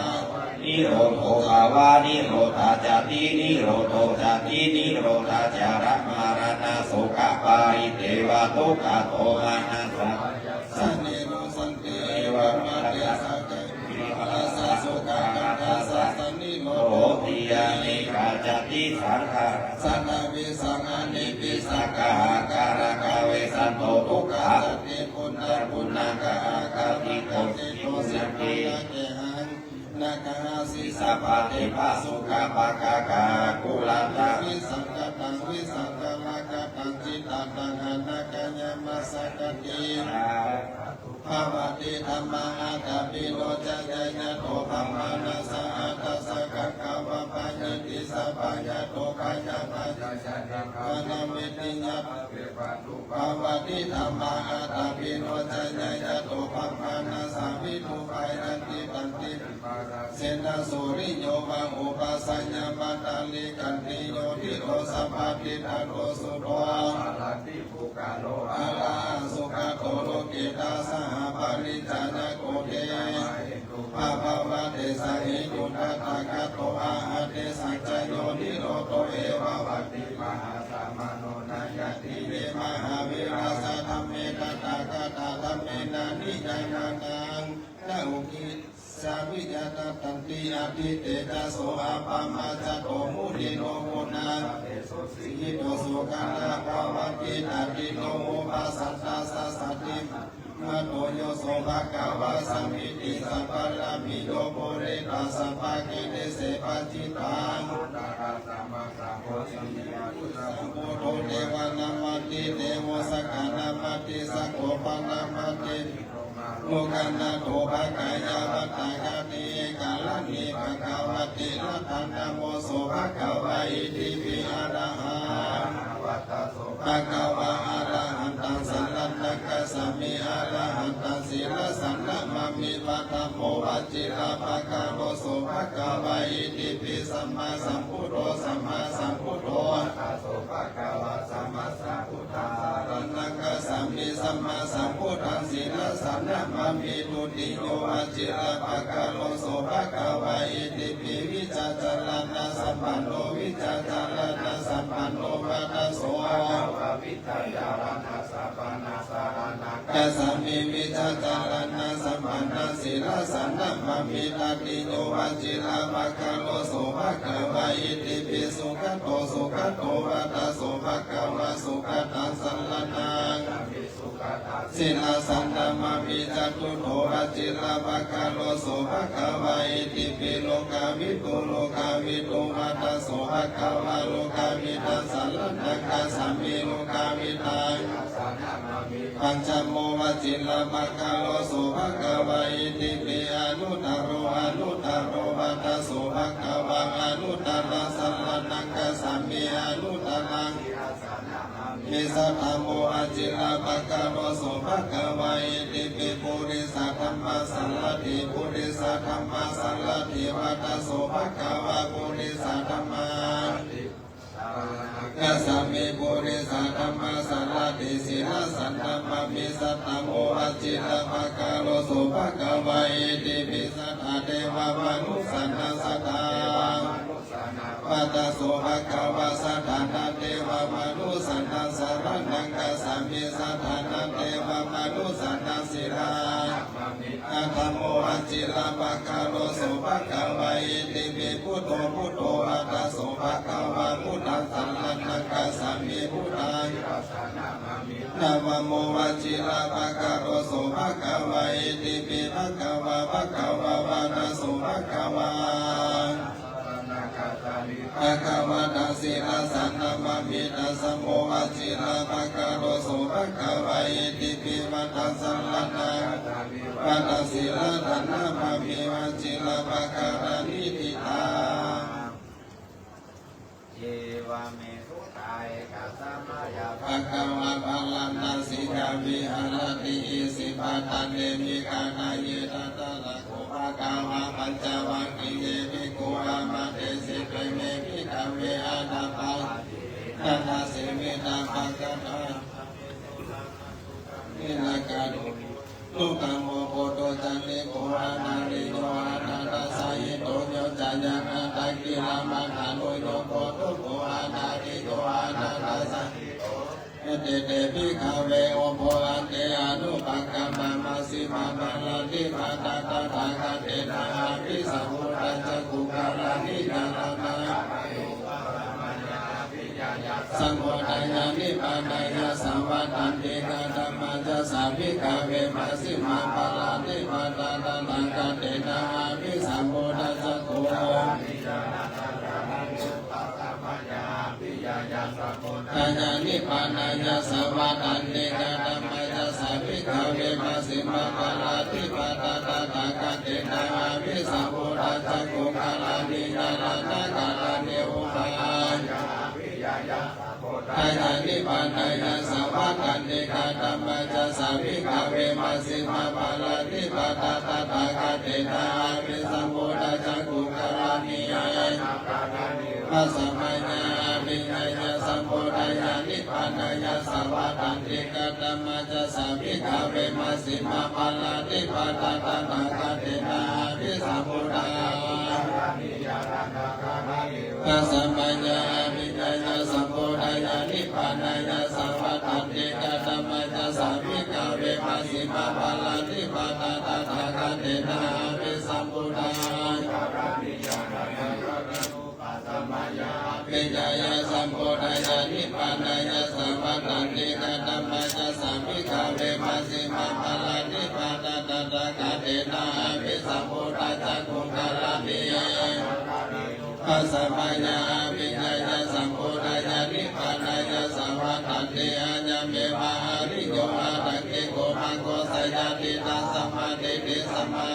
nirodho bhavanirodhā jātinirodho jātinirodhā jarāmaraṇasokaparidevadukkhadoma nassupāyāsā niruddhasāti evametassa kevalassa dukkhassa nirodho hoti. Anekā jātisaṅkhārā saṅkhārisaṃ anipasikaṃ ākāraṃ kavisanto dukkhā jāti punapunaṃ ca āyatino nānāgahaṃ nāgahasī sabbā te pāsukā bhaggakā akulantā visaṅkhataṃ visaṅkhāragataṃ cittataṃ anāgayamajjhattā bhavati dhammā ātāpino ca yato brāhmaṇassa aṭṭhassa gabbhassa bhayantī sabbā yato bhayappattidānaveddhi yato bhavati dhammā ātāpino ca yato brāhmaṇassa viduṃ bhayantī tanti sena suriyo va upajjhāyā mandalikandhiyo dhīro sabbadhi tato suddo arahaṃ sugato lokittā saha parijjānako te bhavati sahetuṃ tathāgato āha tesa ca yo nirodho evamti mahāsamaṇo nāyati mahāvīrassa dhamme tathāgatā dhammena niyyānānaṃ na ugghisaṃ viññātanti atthi tejaso appamāṇato munindo guṇākaro sijito sugato bhavati tathino upasantassa satimato yo so bhagavā sāmīci sabbadhāmikā puriso sabbakāyikā dese paccitā sambuddho devā namattī devo sakko namattī sakko pāṇānamatthī mukkhanaṭṭho bhāgā ya vattha kāti karaṇī bhagavatīti namo so bhagavā itipi arahaṃ Bhagavā arahantaṃ saraṇaṃ gacchāmi. Arahantaṃ sirasā namāmi. Paṭhamo vajirapakkaro so bhagavā itipi sammāsambuddho. Sammāsambuddho vata so bhagavā sammāsambuddhaṃ saraṇaṃ gacchāmi. Sammāsambuddhaṃ sirasā namāmi. Dutiyo vajirapakkaro so bhagavā itipi vijjācaraṇasampanno. Vijjācaraṇasampanno vata so bhagavā vijjācaraṇasampannaṃ saraṇaṃ gacchāmi. Vijjācaraṇasampannaṃ sirasā namāmi. Tatiyo vajirapakkaro so bhagavā itipi sugato. Sugato vata so bhagavā sugataṃ saraṇaṃ sirasā namāmi. Catuttho vajirapakkaro so bhagavā itipi lokavidū. Lokavidū vata so bhagavā lokavidaṃ saraṇaṃ gacchāmi. Lokavidaṃ pañcamo vajirapakkaro so bhagavā itipi anuttaro. Anuttaro vata so bhagavā anuttaraṃ saraṇaṃ gacchāmi. Anuttaraṃ saddhamo vajirapakkaro so bhagavā itipi purisadammasārathi. Purisadammasārathi vata so bhagavā purisadamma gacchāmi. Purisadammasārathi sirasā namāmi. Saddhamo vajirapakkaro so bhagavā itipi satthā devamanussānaṃ saddha vata so bhagavā saddhaṃ devamanussānaṃ saraṇaṃ gacchāmi. Saddhaṃ devamanussānaṃ sirasā aṭṭhamo vajirapakkaro so bhagavā itipi buddho. Buddho vata so bhagavā buddhaṃ saraṇaṃ gacchāmi. Buddhaṃ navamo vajirapakkaro so bhagavā itipi bhagavā. Bhagavā vata so bhagavā bhagavantaṃ sirasā namāmi. Dasamo vajirapakkaro so bhagavā itipi vata saraṇaṃ vata sirasā namāmi. Vajirapakkaraṇīti taṃ. Evameva sutta ekaṃ samayaṃ bhagavā bārāṇasiyaṃ viharati isipatane migadāye. Tatra kho bhagavā pañcavaggiye bhikkhū āmantesi: Dveme, bhikkhave, ātappa- ena dasete piṭakattayuta Sukkamo puthujjaniko anariyo anatthasañhito, yo cāyaṃ attakilamathāno yo koṭuko anariyo anatthasañhito, ete te, bhikkhave, ubho ante anupagamma majjhimā palatthi pādā tathāgatena abhisambujjhacakkhukaraṇī ñāṇaṃ sambodheyya nibbāneyya saṃvattanti. Katamā ca sā, bhikkhave, majjhimā palatthi pādā tathāgatena abhisambujjhacakkhukaraṇī ñāṇaṃ sambodheyya nibbāneyya saṃvattanti? Katamā ca sā, bhikkhave, majjhimā palatthi pādā tathāgatena abhisambujjhacakkhukaraṇī ñāṇaṃ ṭhākāraṇī upapāyābhiññāya sambodheyya nibbāneyya saṃvattanti? Katamā ca sā, bhikkhave, majjhimā palatthi pādā tathāgatena abhisambujjhacakkhukaraṇī ñāṇaṃ ṭhākāraṇī upapāyābhiññāya sambodheyya nibbāneyya saṃvattanti? Katamā ca sā, bhikkhave, majjhimā palatthi pādā tathāgatena abhisambujjhacakkhukaraṇī ñāṇaṃ ṭhākāraṇī upapāyābhiññāya sambodheyya nibbāneyya saṃvattanti? Katamā ca sā, bhikkhave, majjhimā palatthi pādā tathāgatena abhisambujjhacakkhukaraṇī ñāṇaṃ ṭhākāraṇī upapāyābhiññāya sambodheyya nibbāneyya saṃvattanti? Katamā ca sā, bhikkhave, majjhimā palatthi pādā tathāgatena abhisambujjhacakkhukaraṇī ñāṇaṃ ṭhākāraṇī upapāyābhiññāya sambodheyya nibbāneyya saṃvattanti? Ayameva ariyo aṭṭhaṅgiko maggo, seyyathīdaṃ: sammādiṭṭhi sammā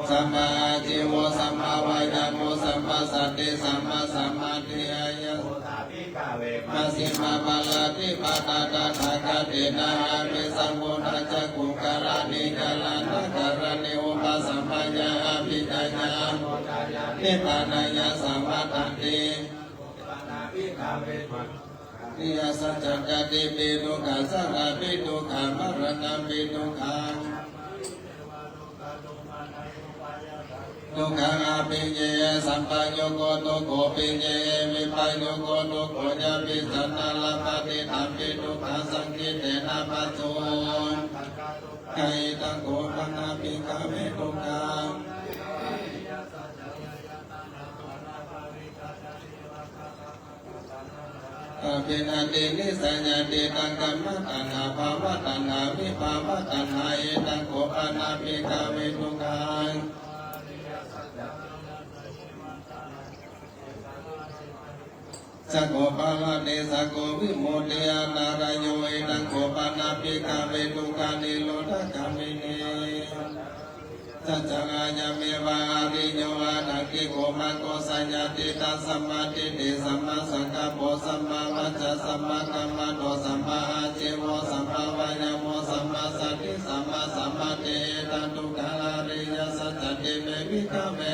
sammāājīvo sammāvāyāmo sammāsati sammāsamādhi. Āyasmā bhikkhave majjhimā palatthi pādā tathāgatena abhisambuddhā cakkhukaraṇī ñāṇakaraṇī upasamāya abhiññāya nibbānāya saṃvattati. Ariyasaccantīti dukkhā jarāpi dukkhā maraṇampi dukkhaṃ dukkhaṃ appiye sampayogo dukkho piye vippayogo dukkho yāpi sattā labhati tampi dukkhasaṅkhittena paccu. Idaṃ kho pana bhikkhave dukkhaṃ abhinandinissayatītaṃ kamma taṇhā bhavataṇhā vibhavataṇhā. Idaṃ kho pana bhikkhave dukkhaṃ cakko palatthi cakko vimutti antārayo. Idaṃ kho pana bhikkhave dukkhanirodhagāminī saccaṃ. Ayameva ariyo aṭṭhaṅgiko maggo. Seyyathīdaṃ sammādiṭṭhi sammāsaṅkappo sammāvācā sammākammanto sammāājīvo sammāvāyāmo sammāsati sammāsamādhi. Idaṃ dukkhaṃ ariyasaccanti me bhikkhave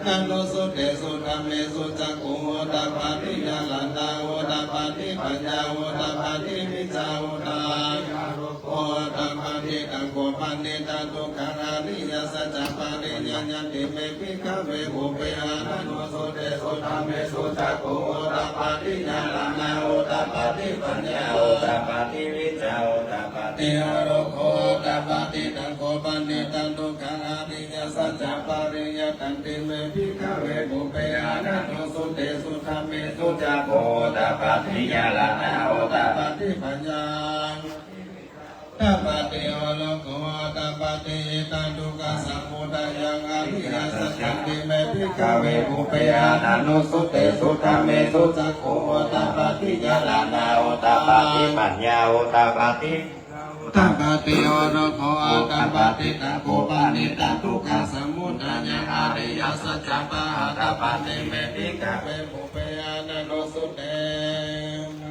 ananussutesu dhammesu cakkhuṃ udapādi ñāṇañca udapādi paññā udapādi vijjā udapādi āloko udapādi. Idaṃ kho panidaṃ dukkhaṃ ariyasaccaṃ pariññeyyanti me bhikkhave pubbe ananussutesu dhammesu cakkhuṃ udapādi ñāṇañca udapādi paññā udapādi vijjā udapādi āloko udapādi. Idaṃ kho panidaṃ dukkhaṃ ariyasaccaṃ pariññeyyanti me bhikkhave pubbe ananussutesu dhammesu cakkhuṃ udapādi ñāṇañca udapādi paññā udapādi āloko udapādi. Idaṃ dukkhasamudayaṃ ariyasaccanti me bhikkhave pubbe ananussutesu dhammesu cakkhuṃ udapādi ñāṇañca udapādi paññā udapādi udapādi āloko udapādi. Idaṃ kho panidaṃ dukkhasamudayaṃ ariyasaccaṃ pahātabbanti me bhikkhave pubbe ananussutesu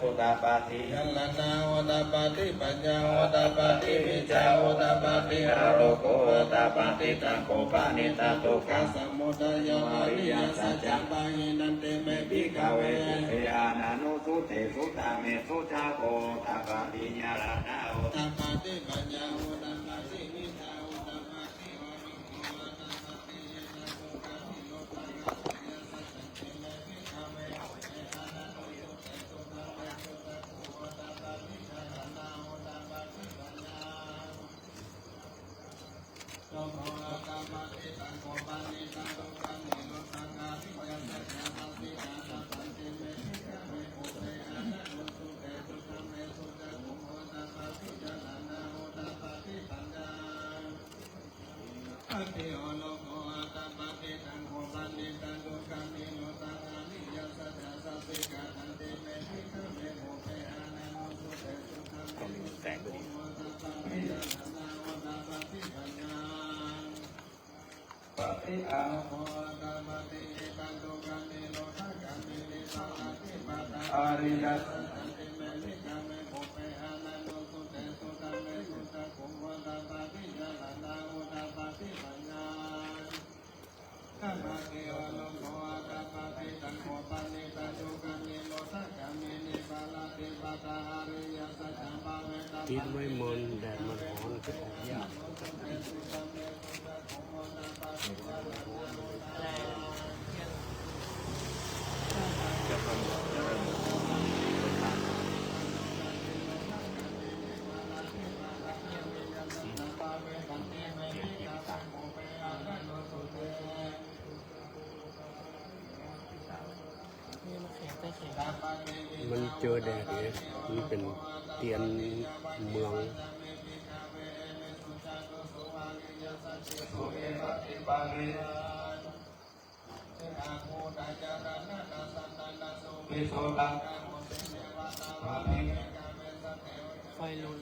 udapādi ñāṇañca udapādi paññā udapādi vijjā udapādi āloko udapādi. Idaṃ kho panidaṃ dukkhasamudayaṃ ariyasaccaṃ pahīnanti me bhikkhave pubbe ananussutesu dhammesu cakkhuṃ udapādi ñāṇañca udapādi paññā udapādi vijjā udapādi āloko udapādi. Idaṃ dukkhasamudayaṃ ariyasaccanti me bhikkhave pubbe ananussutesu dhammesu cakkhuṃ udapādi ñāṇañca udapādi paññā udapādi vijjā udapādi āloko udapādi. Idaṃ kho panidaṃ dukkhasamudayaṃ ariyasaccaṃ pahātabbanti me bhikkhave pubbe ananussutesu dhammesu cakkhuṃ udapādi ñāṇañca udapādi paññā udapādi vijjā udapādi āloko udapādi. Idaṃ kho panidaṃ dukkhanirodhaṃ ariyasaccaṃ sacchikātanti me bhikkhave pubbe ananussutesu dhammesu cakkhuṃ udapādi ñāṇañca udapādi paññā udapādi āloko udapādi. Idaṃ dukkhanirodhagāminī paṭipadā ariyasaccanti me bhikkhave pubbe ananussutesu dhammesu cakkhuṃ udapādi ñāṇañca udapādi paññā udapādi āloko udapādi. Idaṃ kho panidaṃ dukkhanirodhagāminī paṭipadā ariyasaccaṃ bhāvetabbanti me bhikkhave pubbe ananussutesu dhammesu cakkhuṃ udapādi ñāṇañca udapādiมันเจอแดดไง มันเป็นเตียนเมือง ไฟลุน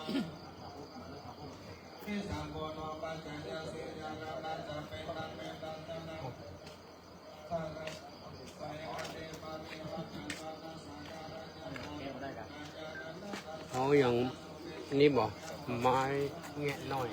เอาอย่างนี้บ่ ไม้แงะหน่อย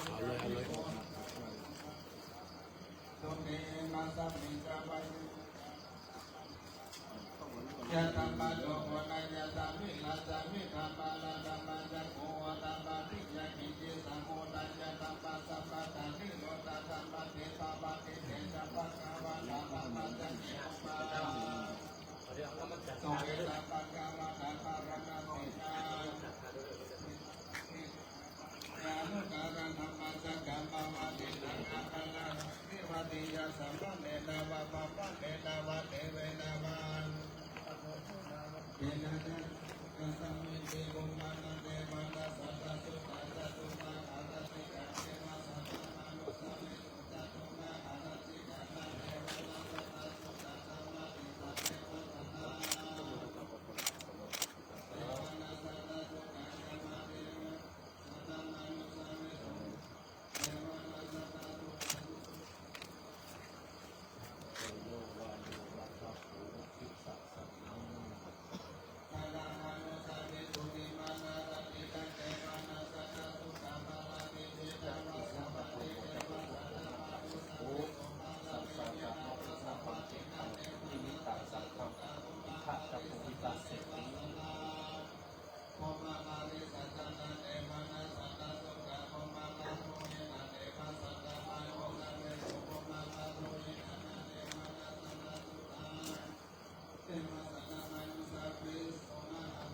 เอาเลย เอาเลย Yadhammato koṇayasmi lajjasmi dhammaratthanassa ko ātappatthiya kiñci samudayadhammasappattanirodhadhammaseva paṭicca bhagavā dhammassa nikubbā. Soketa bhagavā dhammarata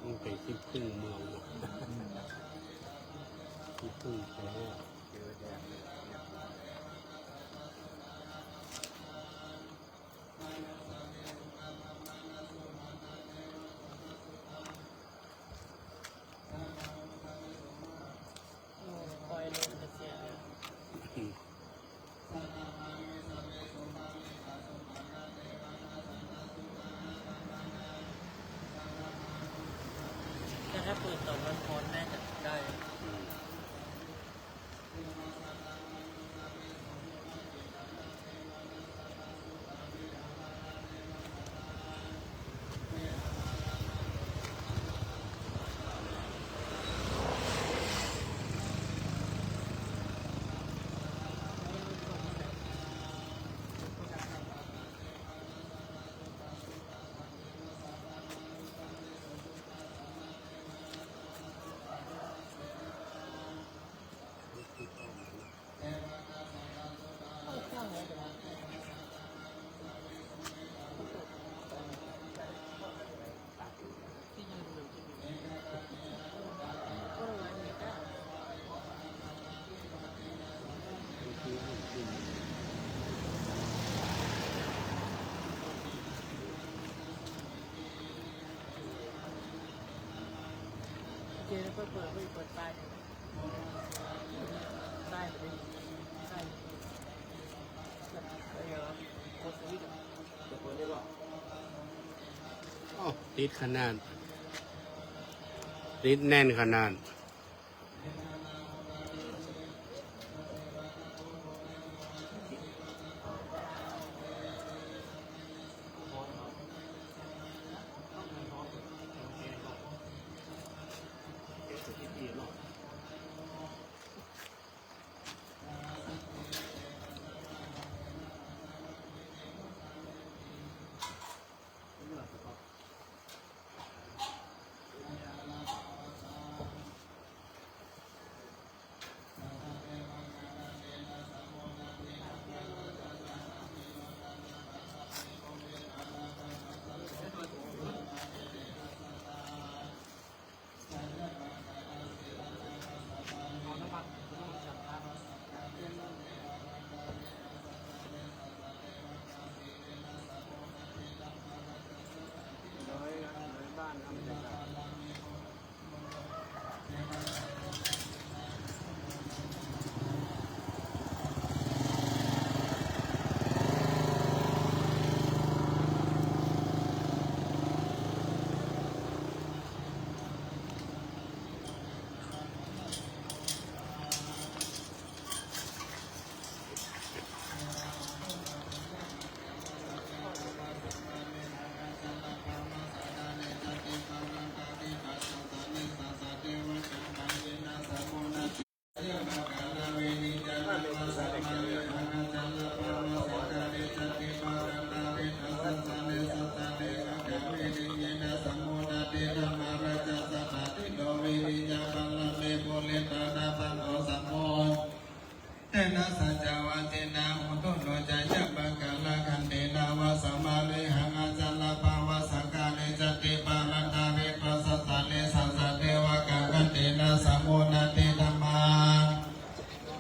Mông kẻ kim cương mường. Kim cương thế. Chắc là buổi tối nó khó nè, chắc đây. Oke, แล้วก็เปิด เปิดไฟล์ ไฟล์ ไฟล์ เดี๋ยวกดสวิตช์ อ้าว ติดขนาด ติดแน่นขนาด Ini lah, Bapak. saccavajjena hotu no jayamaṅgalāni. Khandhena vā samārihaṃ acalā bhāvasaṅgāre cati balaṃ dhārītvā sasane sassate vakkaṃ. Khandhena samo natthi dhammā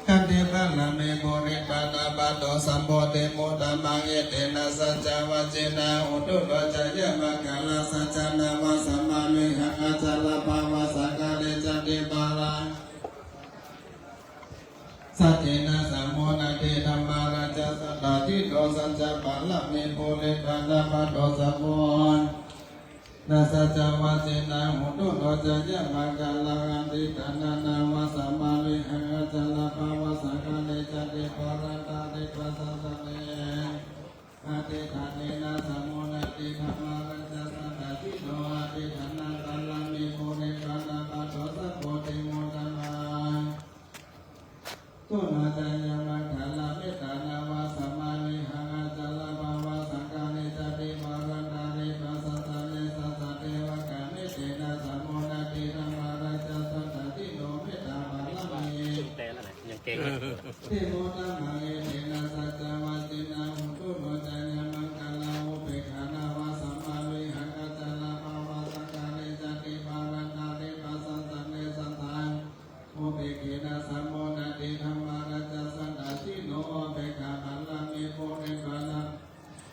khandhe pāramī pūre pāṇabhāso sambodhimuttamaṃ. Etena saccavajjena hotu no jayamaṅgalāni. Saccena vā samārihaṃ acalā bhāvasaṅgāre cati balaṃ saccena samo natthi dhammārajassa tathino. Saccapāramī pūre pāṇabhāso sambodhi na saccavajjena hotu no jayamaṅgalāni. Adhiṭṭhānena vā samārihaṃ acalā bhāvasaṅgāre cati balaṃ dhārītvā sasane adhiṭṭhānena samo natthi dhammārajassa tathino. Adhiṭṭhānapāramī pūre pāṇabhāso sambodhimuttamaṃ. Hotu no jayamaṅgalāni. Mettena vā samārihaṃ acalā bhāvasaṅgāre cati balaṃ dhārītvā sasane sassate vakkaṃ. Etena samo natthi dhammārajassa tathino. Mettapāramī ยังเก่ง timuttamaṃ. Etena saccavajjena hotu no jayamaṅgalāni. Upekkhena vā samārihaṃ acalā bhāvasaṅgāre cati balaṃ dhārītvā sasane sassate upekkhena samo natthi dhammārajassa tathino. Upekkhāpāramī pūre pāṇabhāso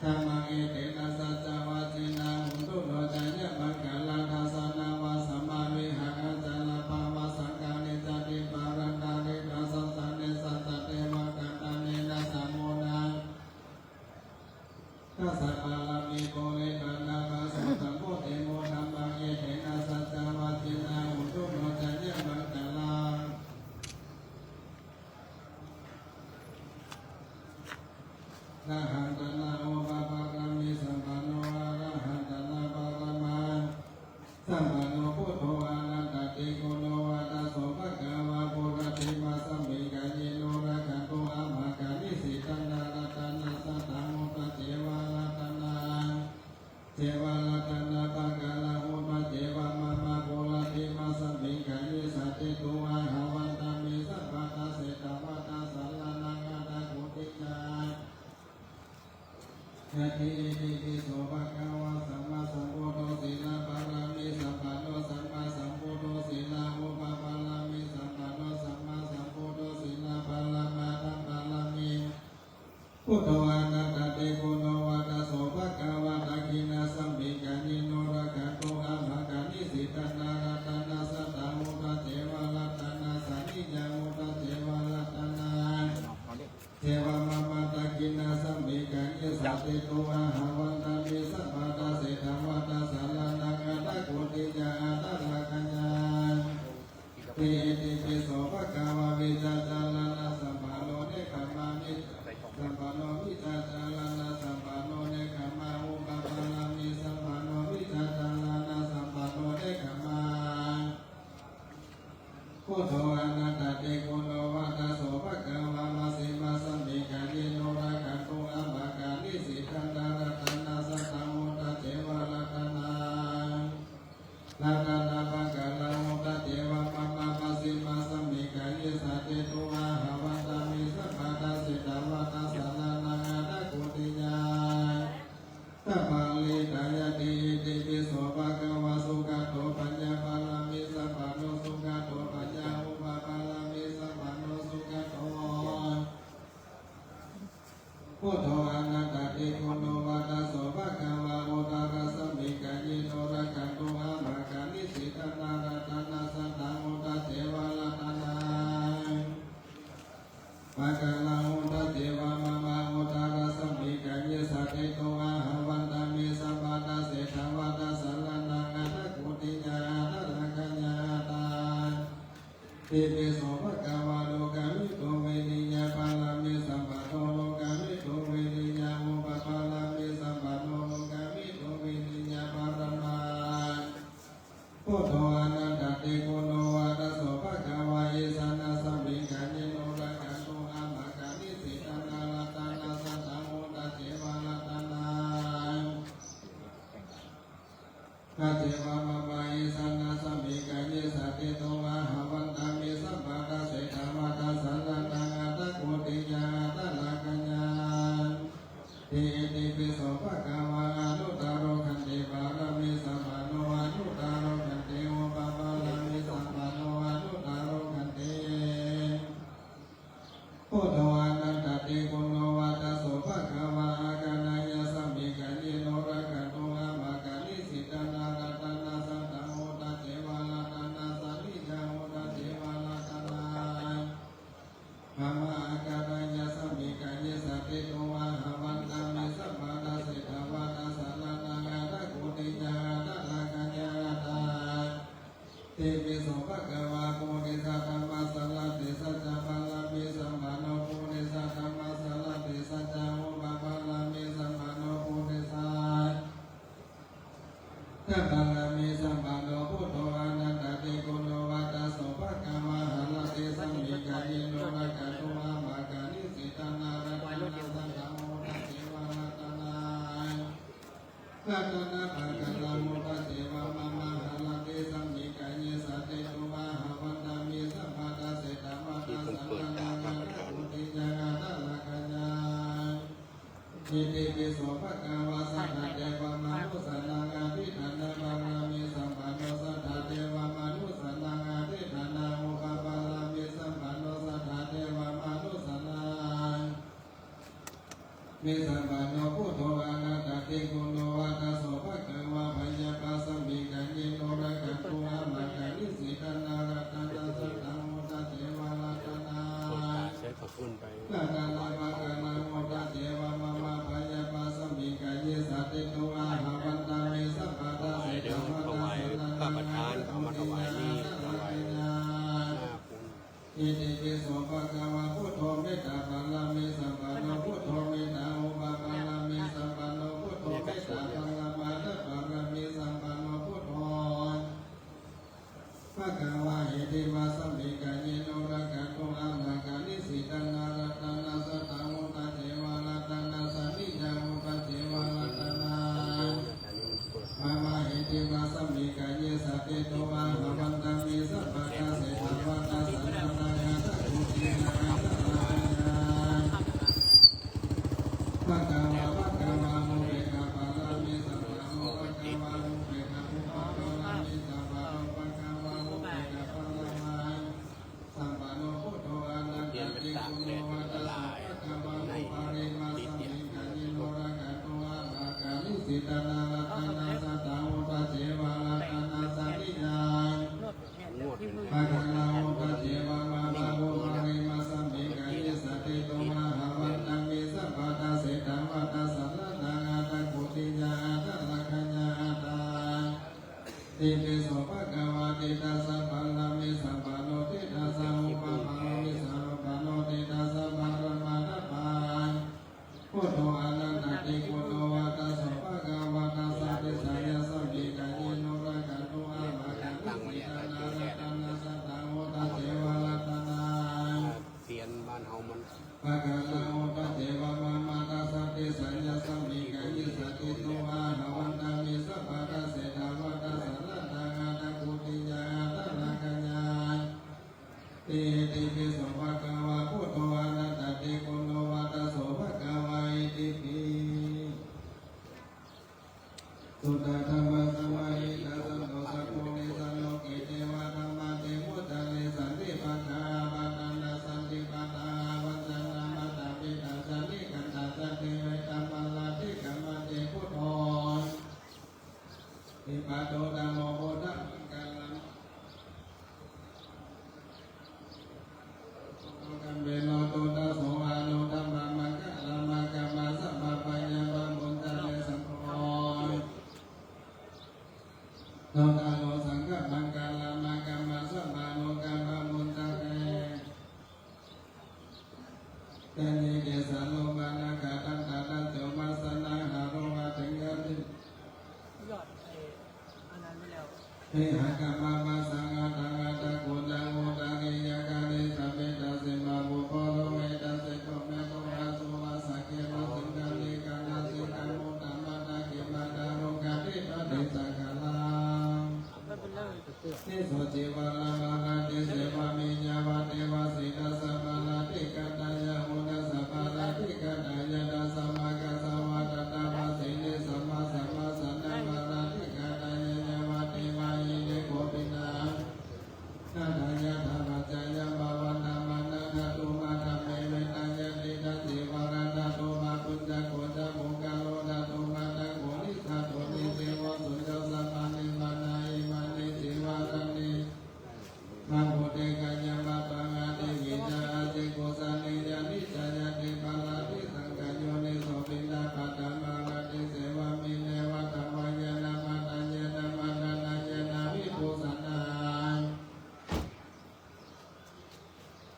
dhammāni. Etena saccavajjena hotu no jayamaṅgalāni. Dassena vā samārihaṃ acalā bhāvasaṅgāre cati balaṃ dhārītvā sasane sassate vakkaṃ. Ṭhānena samo natthi dasapāramī pūre pāṇabhāso sambodhimuttamaṃ. Etena saccavajjena hotu no jayamaṅgalāni. Arahantānaṃ upapāramī sampanno arahantānaṃ paramā sampanno buddho anattāti. Guṇavantā so bhagavā puratthimāsmiṃ gayhino rakkhantu amhākaṃ nisinno. Ratanattayassa taṃ vuṭṭhāceva ratanattayaseva ratanapākāraṃ vuṭṭhāceva mama puratthimāsmiṃ gayhe satthitu ahaṃ vandāmi sabbadā. Seṭṭhāvata saraṇaṃ ātappatiyā. Itipi so bhagavā sammāsambuddho sīlapāramī sampanno sammāsambuddho sīla upapāramī sampanno sammāsambuddho sīla paramattha pāramī buddho anattāti. Guṇavantā so bhagavā dakkhiṇāsmiṃ gayhino rakkhantu amhākaṃ nisinno. Ratanassa taṃ vuṭṭhāceva ratanasāniyaṃ vuṭṭhāceva ratana ceva mama dakkhiṇāsmiṃ gayhe satthitu ahaṃ vandāmi sabbadā. Seṭṭhāvata saraṇaṃ ātappatiyā aṭṭhārākkhayā. Itipi so bhagavā vijjācaraṇasampanno nekkhamma vijjācaraṇasampanno vijjācaraṇasampanno nekkhamma upapāramī sampanno vijjācaraṇasampanno nekkhamma buddho anattāti. Guṇavantā so bhagavā majjhimāsmiṃ gayhino rakkhantu amhākaṃ nisinno. Ratanassa taṃ vuṭṭhāceva ratanaṃ ratanapākāraṃ vuṭṭhāceva mama pacchimāsmiṃ gayhe satthitu ahaṃ vandāmi sabbadā. Seṭṭhāvata saraṇaṃ ātappatiyā taṃ paritvāna. Itipi so bhagavā sugato paññāpāramī sampanno sugato paññā upapāramī sampanno sugato buddho anattāti. Guṇavantā so bhagavā uttarāsmiṃ gayhino rakkhantu amhākaṃ nisinno. Ratanassa taṃ vuṭṭhāceva ratana pākāraṃ vuṭṭhāceva mama uttarāsmiṃ gayhe satthitu ahaṃ vandāmi sabbadā. Seṭṭhāvata saraṇaṃ ātappatiyā aṭṭhārākkhayā. Itipi so bhagavā lokavidū viriya pāramī sampanno lokavidū viriya upapāramī sampanno lokavidū viriya paramā buddho anattā ti. Guṇavantā so bhagavā āsanasamikayyino rakkhantu amhākaṃ nisinno. Ratanassa taṃ vuṭṭhāceva ratanaṃ vuṭṭhāceva mama āsanasamikayye satthitu ahaṃ vandāmi sabbadā. Seṭṭhāvata saraṇaṃ ātappatiyā Buddho anattā ti kuno vata so bhagavā. Āganeyya sāmikayino rakkhatu amhākaṃ nisindannaṃ. Ratanaṃ saṅghaṃ buddhaṃ ceva ratanaṃ saccaṃ buddhaṃ ceva ratanaṃ mama. Āganeyya sāmikaye saṭṭhito ahaṃ vandāmi sabbadā seṭṭhavadā saraṇaṃ gatāmi dutiyā gatarākkhayā gathā. Itipi so bhagavā purisadammasārathi satthapāramī sampanno purisadammasārathi saccā upapāramī sampanno purisa- dhamma pāramī sampanno buddho anattā ti kuno vata so bhagavā. Haranti sāmikayino rakkhatu amhākaṃ nisindannaṃ. Ratanaṃ saṅghaṃ buddhaṃ ceva ratanaṃ ratanaṃ pākāraṃ buddhaṃ ceva mama. Haranti sāmikaye saṭṭhito ahaṃ vandāmi sabbadā seṭṭhavadā saraṇaṃ gatāmi dutiyā gatarākkhayā. Itipi so bhagavā satthā devamanussānaṃ adhiṭṭhāna pāramī sampanno satthā devamanussānaṃ adhiṭṭhāna upapāramī sampanno satthā devamanussānaṃ pāramī sampanno buddho anattā ti kuno vata so bhagavā. Byāpā sāmikayino rakkhatu amhākaṃ nisindannaṃ. Ratanaṃ saṅghaṃ buddhaṃ ceva ratanaṃ ใช้ขอบคุณไป ratanaṃ pākāraṃ buddhaṃ ceva mama. Byāpā sāmikaye saṭṭhito ahaṃ vandāmi sabbadā seṭṭhavadā saraṇaṃ gatāmi dutiyā gatarākkhayā. Itipi so bhagavā buddho mettā pāramī sampanno buddho mettā upapāramī sampanno buddho mettā paramattha pāramī sampanno buddho bhagavā. Itipi sāmikayino rakkhatu amhākaṃ nisindannaṃ. Ratanaṃ saṅghaṃ buddhaṃ ceva ratanaṃ saccaṃ buddhaṃ ceva ratanaṃ mama. Itipi sāmikaye saṭṭhito ahaṃ vandāmi sabbadā seṭṭhavadā saraṇaṃ gatāmi dutiyā gatarākkhayā. Bhagavā bhagavā upekkhā pāramī sampanno bhagavā. Upekkhā upapāramī sampanno bhagavā. Upekkhā pāramī sampanno buddho anattā ti kuno vata so bhagavā. Uparimā sāmikayino rakkhatu amhākaṃ nisindannaṃ. Ratanaṃ saṅghaṃ buddhaṃ ceva ratanaṃ saccaṃ pākāraṃ buddhaṃ ceva mama. Uparimā sāmikaye saṭṭhito ahaṃ vandāmi sabbadā seṭṭhavadā saraṇaṃ gatāmi dutiyā gatarākkhayā gathā. Itipi so bhagavā tiṭṭhassa pāramī sampanno tiṭṭhassa upapāramī sampanno tiṭṭhassa paramattha pāramī buddho anattā ti kuno vata so bhagavā. Dasādisāya sāmikayino rakkhatu amhākaṃ nisindannaṃ. Ratanaṃ saṅghaṃ buddhaṃ ceva ratanaṃ เปลี่ยนบ้านเฮามัน pākāraṃ buddhaṃ ceva mama. Dasādisāya sāmikaye saṭṭhito ahaṃ vandāmi sabbadā seṭṭhavadā saraṇaṃ gatāmi dutiyā gatarākkhayā. Itipi so bhagavā buddho anattā ti kuno vata so bhagavā. Itipi. Suddhā dhammasamāhita santo sappurisā loke devadhammāti vuccare. Santi pakkhā apattanā santi pādā avañcanā mātā pitā ca nikkhantā ca deve dhammaratike. Itipi buddho pādo dhammo buddhamaṅgalaṃ. Gambhīro duṭṭhaso āruḷhichandaṃ maṅgalamakaṃ. Sabbabyāpā vūcare saṅgho, duṭṭharo saṅghamaṅgalamuttamantu. Sabbarogā vūcare. Sāyī kessarūpā nakkhattaṃ tadassi vāsanaṃ. Hārū vā tiṅgā ยอดไอ้อันนั้นไม่แล้ว Vihākaṃ pāvassaṃ aṭṭhaṃ aṭṭhaṅgusalaṃ udakāhitaṃ. Girisikharataṭṭhaṃ puravareṇ cantalikkhaṃ sudāruṇantaṃ iddhiṃ mantaṃ. Sindhubbe bhūghe sambhāvye bhūmiṃ bhūmattā iva. Tesaṃ pādasenaṃ janesuṃ sahassaṃ. Tesaṃ āyuṃ varena sotthi ca averā. Asapattaṃ ca rogādi ca došā sotthāya bhavantu te. Sīse jīvamaradhe ca vāme yāvadeva sītassa paradhighātāya uṇhassa paradhighātāya. Tasmā kāsāva tadappasaṃ. Sīse sabbasamassānaṃ paradhighātāya yāvadeva hīngo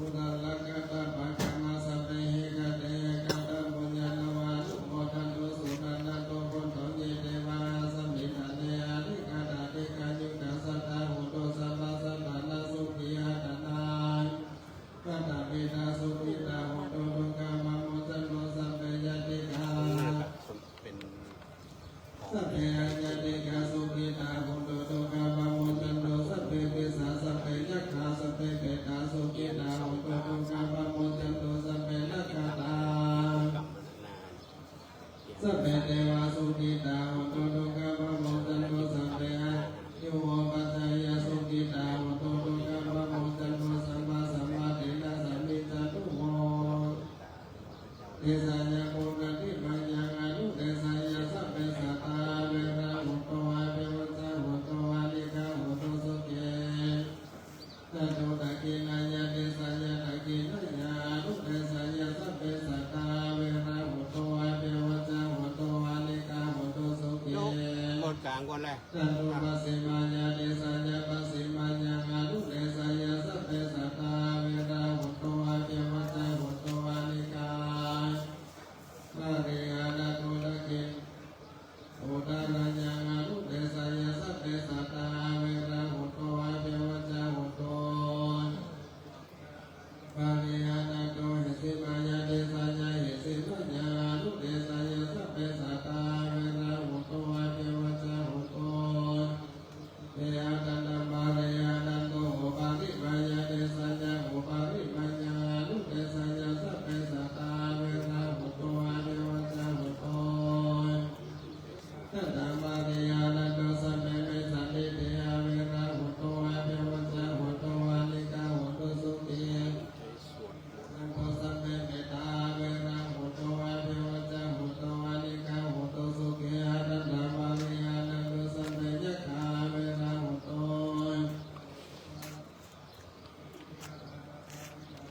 Uttarakkhattapakkhamasabbe hi kate kattamuññatavānumodantu sunaṇḍantu bhonto ye devā asmiṃ ṭhāne adhigatā dīghāyukā sadā hontu sabbasattānaṃ sukhī attānaṃ. Mātāpitā sukhitā hontu dukkhā pamuñcantu sabbe ñātikā. เป็น Sabbe aññātikā sukhitā hontu dukkhā pamuñcantu sabbe pisā sabbe yakkhā sabbe petā sukhitā hontu dukkhā pamuñcantu sabbe nakkhattā. Sabbe devā sukhitā hontu dukkhā pamuñcantu sabbe āyudo paccayyā sukhitā hontu dukkhā pamuñcantu sabbasampattī. Dasāmi ca tuho desāya punabbhimayaṃ anudesāya sabbe sattā averā hontu abhivajjā hontu anīghā hontu sukhī. Dakkhiṇāya desāya dakkhiṇāya anudesāya sabbe sattā averā hontu abhivajjā hontu anīghā hontu sukhī. ยกโทษกลางก่อนเลย Dakkhiṇāya desāya dakkhiṇāya anudesāya sabbe sattā averā hontu abhivajjā hontu anīghā. Uttarāya anudesāya sabbe sattā averā hontu abhivajjā hontu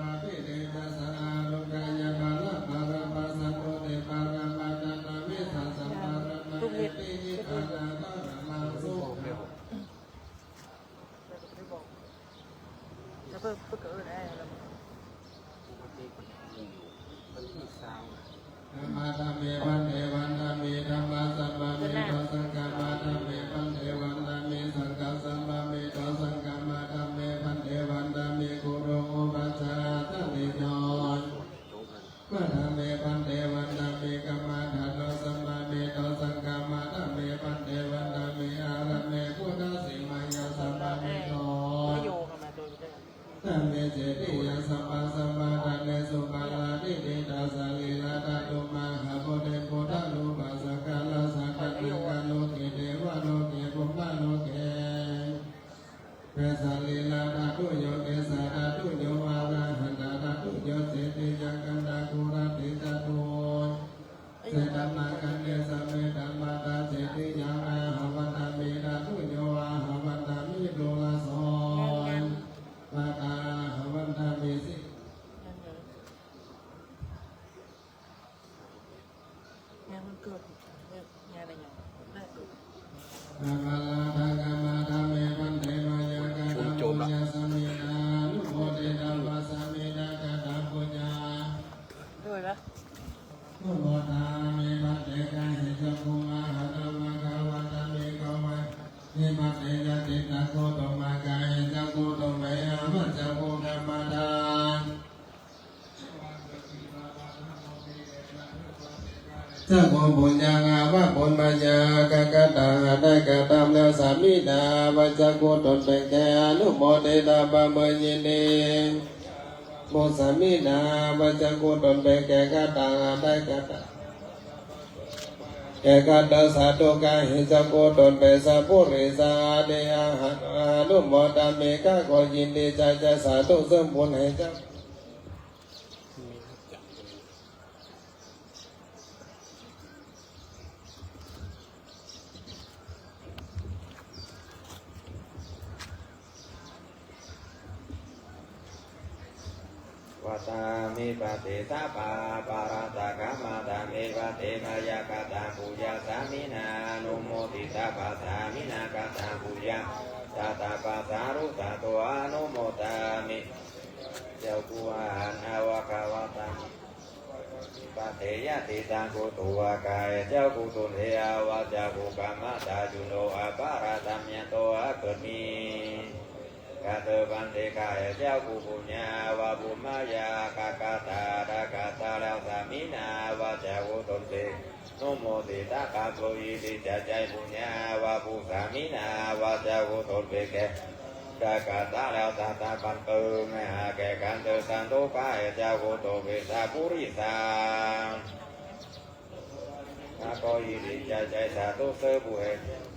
paramatthi tejasā ālokeyya, paramaṃ paramatthasotthi, paramatthatthāvīsaṃ samparaṃ, mayā tividhā nānābhāvaṃ sukhaṃ. จะเพิ่มเพิ่มเกิดอะไรแล้วมั้ง Vandāmi bhante, vandāmi dhammassāmiketu, saṅghassāmiketu, bhante, vandāmi saṅghassāmiketu, saṅghassāmiketu, bhante, vandāmi gurū upajjhāyācariyaṃ. Vandāmi bhante, vandāmi kammaṭṭhānasāmiketu, saṅghassāmiketu, bhante, vandāmi ārāme buddhasīmāyāsāmiketu. Dhamme cetiyaṃ sabbasampattidhanesu, pārādidhita sarīradhātu, mahābodhiṃ buddharūpaṃ, sakkārajjhānakālo hi, devaloke brahmaloke. Pe sarīradhātuyo, kesādhātuyo, arahantadhātuyo, cetiyaṃ kaṇṭakūlatidhātu. Setthamakkhandhe, samettamakkhaṃ, cetiyaṃ ahaṃ vandāmi dhātuyo, ahaṃ vandāmi puriso. Padahaṃ vandāmi si. งานวันเกิด งานอะไรอย่าง Dhammaladdhaṃ khamatha me bhante, mayā kataṃ puññaṃ sāminā anumoditabbaṃ, sāminā kataṃ puññaṃ ด้วยนะ Anumodāmi bhante, kāyena cakkhumatā vadāmi kavai, bhante, yadidaṃ kuṭumbakāye cakkhukuṭumbena, avaccakkhuṃ khamatha. Cakkhuṃ puññaṃ āva pummāya, kataṃ handa kataṃ na sāminā, avaccakkhuṃ kuṭumbeke, anumoditabbaṃ, เมื่อยินดี Pummāya sāminā, avaccakkhuṃ kuṭumbeke, kataṃ handa kataṃ. Ekadā sādhu, kāyena cakkhukuṭumbena, sappurisānaṃ, anumodāmi, ข้าขอยินดีใจ sādhu ซึ่งบุญแห่งเจ้า Vandāmi bhante, sabbāpārādā khamatha me bhante, mayā kataṃ puññaṃ sāminā anumoditabbaṃ, sāminā kataṃ puññaṃ phalatabbaṃ, sādhu sādhu, anumodāmi. Cakkhuṃ āva bhagavā. Bhante, yadidaṃ kuṭumbakāye cakkhukuṭumbena, avaccakkhuṃ khamatha, yo no aparādhaṃ kato akurīti. Kataṃ bhante, kāyena cakkhukuṭumbena va pummāya, kataṃ handa kataṃ na sāminā, avaccakkhukuṭumbena, anumoditabbaṃ, iti ca ca puññaṃ va pummāya, avaccakkhukuṭumbeke, handa kataṃ na sāminā, phalatabbaṃ, iti ca ca puññaṃ, sādhu, sādhu, anumodāmi.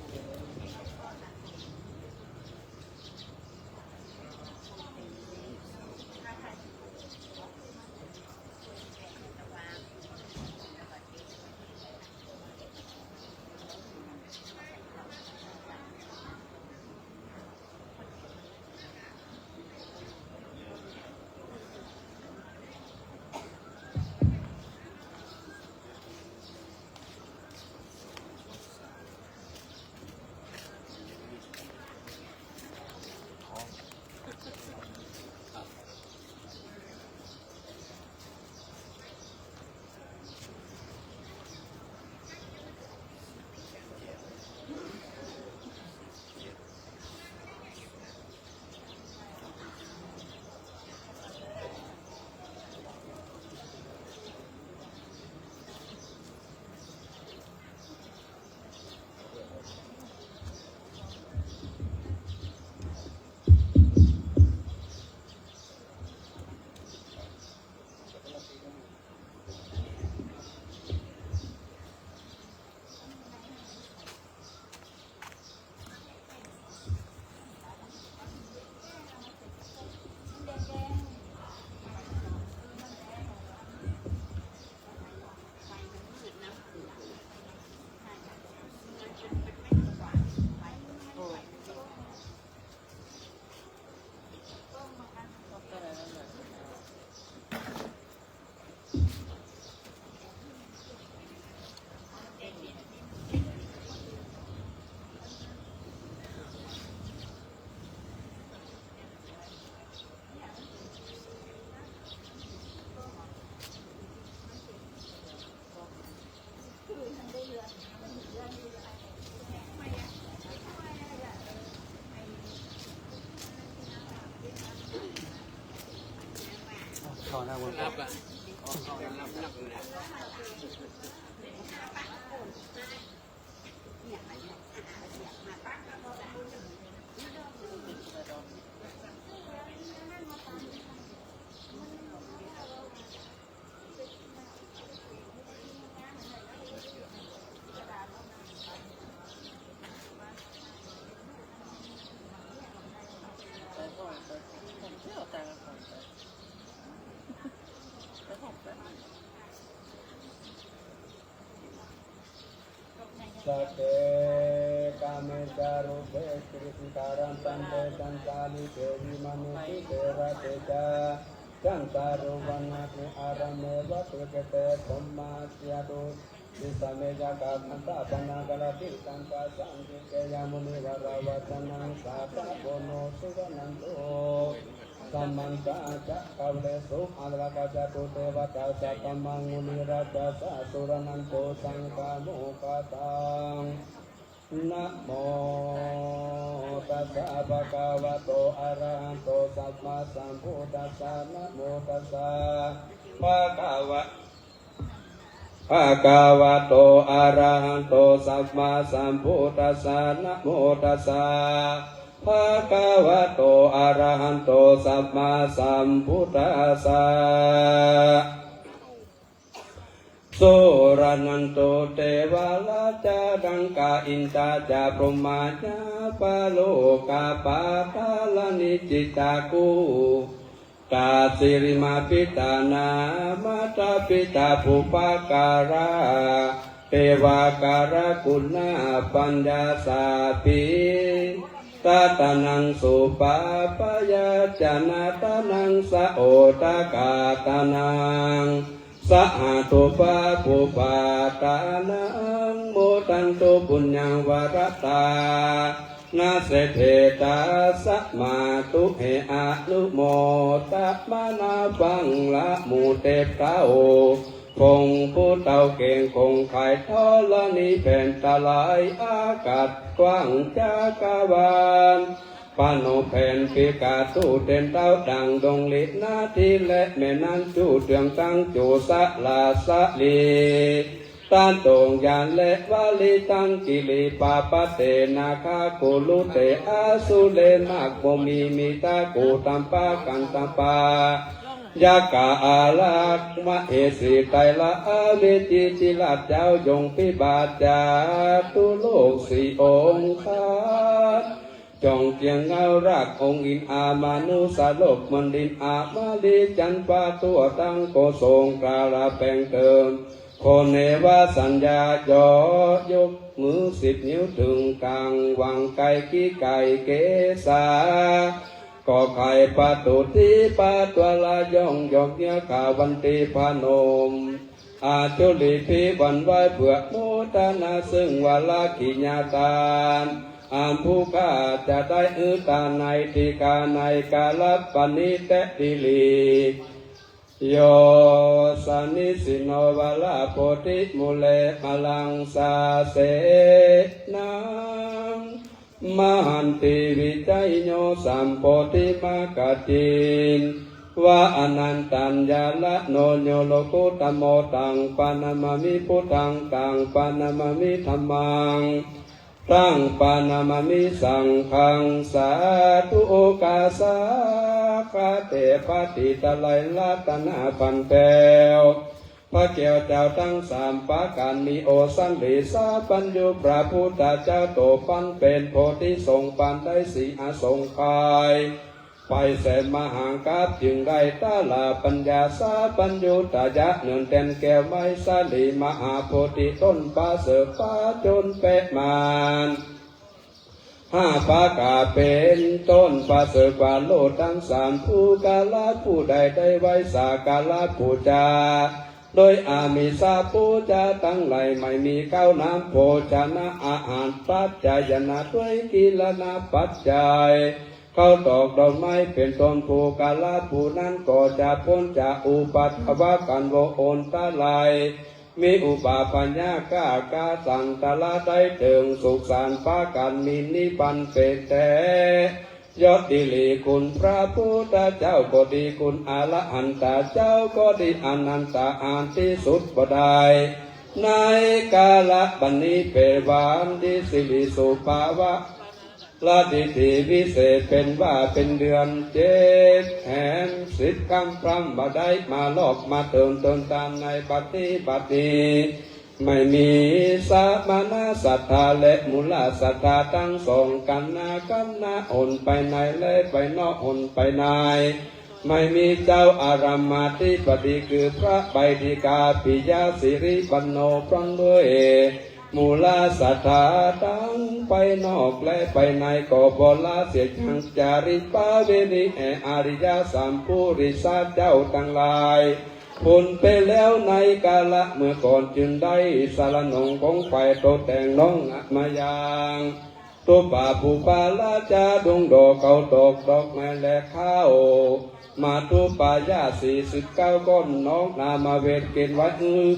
Sagge kāme ca rūpe girisikharataṭe cantalikkhe vimāne dīpe raṭṭhe ca, candaruvanagahane āraṃve vaṭṭhake brahmajjhattuṃ. Disā me yakkhagandhabbanāgā tiṭṭhantā santike yaṃ munivaravacanaṃ sādhavo no suṇantu. Samantā cakkavāḷesu atrāgacchantu devatā saddhammaṃ munirājassa suṇantu saggamokkhadaṃ. Namo tassa bhagavato arahato sammāsambuddhassa. Namo tassa bhagava bhagavato arahato sammāsambuddhassa. Namo tassa bhagavato arahato sammāsambuddhassa. Suṇantu devarājāgaṃ, indā ca brahmā ca lokapālā, nāgā ca siddhitāmakkhā, tā sirīmappamāṇā, mātā pitā bubbakālā, devakālā guṇappaññā, sabbe ratanaṃ samuppāgāya, janataṇhaṃ sahotakaraṇaṃ, sahatthumabhuppadaṃ, modantu puññaṃ varadā na seṭṭhe, tasmā tu he anumodamānā, baṅlamukhī ṭhāo, คงผู้เฒ่าเก่งคงไขธรณีแผ่นดิน อากาศกว้างจักรวาล พนมแผ่นดิน ปีกาตู้เต็นเต้าดังดงลินาที และแม่น้ำจูเจืองตังจูสลาสลี ตันตงยานและวาลีตังกิริปาปะเตนาคากุลุเตอาสุเลมากโมมีมีตากูตำปากันตำปา ยักษ์กาอารักษ์มเหสีไตรละอาเวจีจิราชเจ้ายงพิบาลจาตุโลกสี่องค์ข้า จงเจียงเงารักองค์อินอามนุสโลกมนดินอามาลีจันทร์ฟ้าทั่วทั้งโกศลกาละแปลงเติม โคเนวสัญญาย่อยกมือสิบนิ้วถึงกลางวางไกลกี้ไก่เกษา ก็ไข่ประตูที่ปาตัวละย่องยกเนื้อขาวันตีพนม อาจุลีพิวันไหวเพื่อโมทนาซึ่งวรกิยาทาน อันผู้ข้าจะได้อื้อตาในทีกาในกาลปณิเตติลี โยสนิสิโนวะละโพธิมูเลมะลังสาเสนัง มหันติวิจัยโยสัมโพธิมะกะจิน วะอนันตัญญาละโนโยโลกุตโม ตังปะนะมามิพุทธัง ตังปะนะมามิธัมมัง ตังปะนะมามิสังฆัง สาธุโอกาสา ข้าแต่พระตรีไตรรัตนปันแปว พระแก้วเจ้าทั้งสามประการมีโอสันหลีสาปัญญูพระพุทธเจ้าโตปันเป็นโพธิสงฆ์ปันได้สีอสงไขย ไปแสนมหากัปจึงได้ตาลาปัญญาสาปัญญูตายะเนินแตนแก้วไม้สาลีมหาโพธิต้นประเสริฐประจนแปะมาน ห้าประการเป็นต้นประเสริฐกว่าโลกทั้งสาม ผู้กาละผู้ใดได้ไหว้สักการะบูชา โดยอามิสปูชาทั้งหลายไม่มีข้าวน้ำโภชนะอาหารปัจจายนะด้วยกิรณปัจจัย ข้าวตอกดอกไม้เป็นต้น ผู้กาละผู้นั้นก็จะพ้นจากอุปัทวะกันโวอนตราย มีอุปาพยาคะกาสันตรายได้เถิงสุขสันต์ประการมีนิพพานเป็นแท้ ยอดดีหลีคุณพระพุทธเจ้าก็ดี คุณอรหันตเจ้าก็ดี อนันตอาทิสุดบ่ได้ ในกาลบัดนี้เป็นวันดีสิริสุภาวะ ละดิถีวิเศษเป็นว่าเป็นเดือนเจ็ดแหมสิบค่ำพร่ำบ่ได้มาลอกมาเติมตนตามในบัดนี้บัดนี้ ไม่มีสมณศรัทธาและมูลศรัทธาทั้งสอง คณะคณะหนไปในและไปนอกหนไปใน ไม่มีเจ้าอารามอธิบดีคือพระใบดิกาปิยสิริวัณโณพร้อมด้วยมูลศรัทธาทั้งไปนอกและไปใน ก็บ่ละเสียจังจาริกประเวณีแห่อริยสัมปุริสาเจ้าทั้งหลาย พ้นไปแล้วในกาละเมื่อก่อน จึงได้สรณงคงไปตกแต่งน้อมนำมายัง ทุปปาปุปปาราชาดวงดอกเขาดอกดอกไม้และข้าว มาทุปปายาสี่สิบเก้าก้อนน้อมนำมาเวทเกณฑ์ไว้ เออ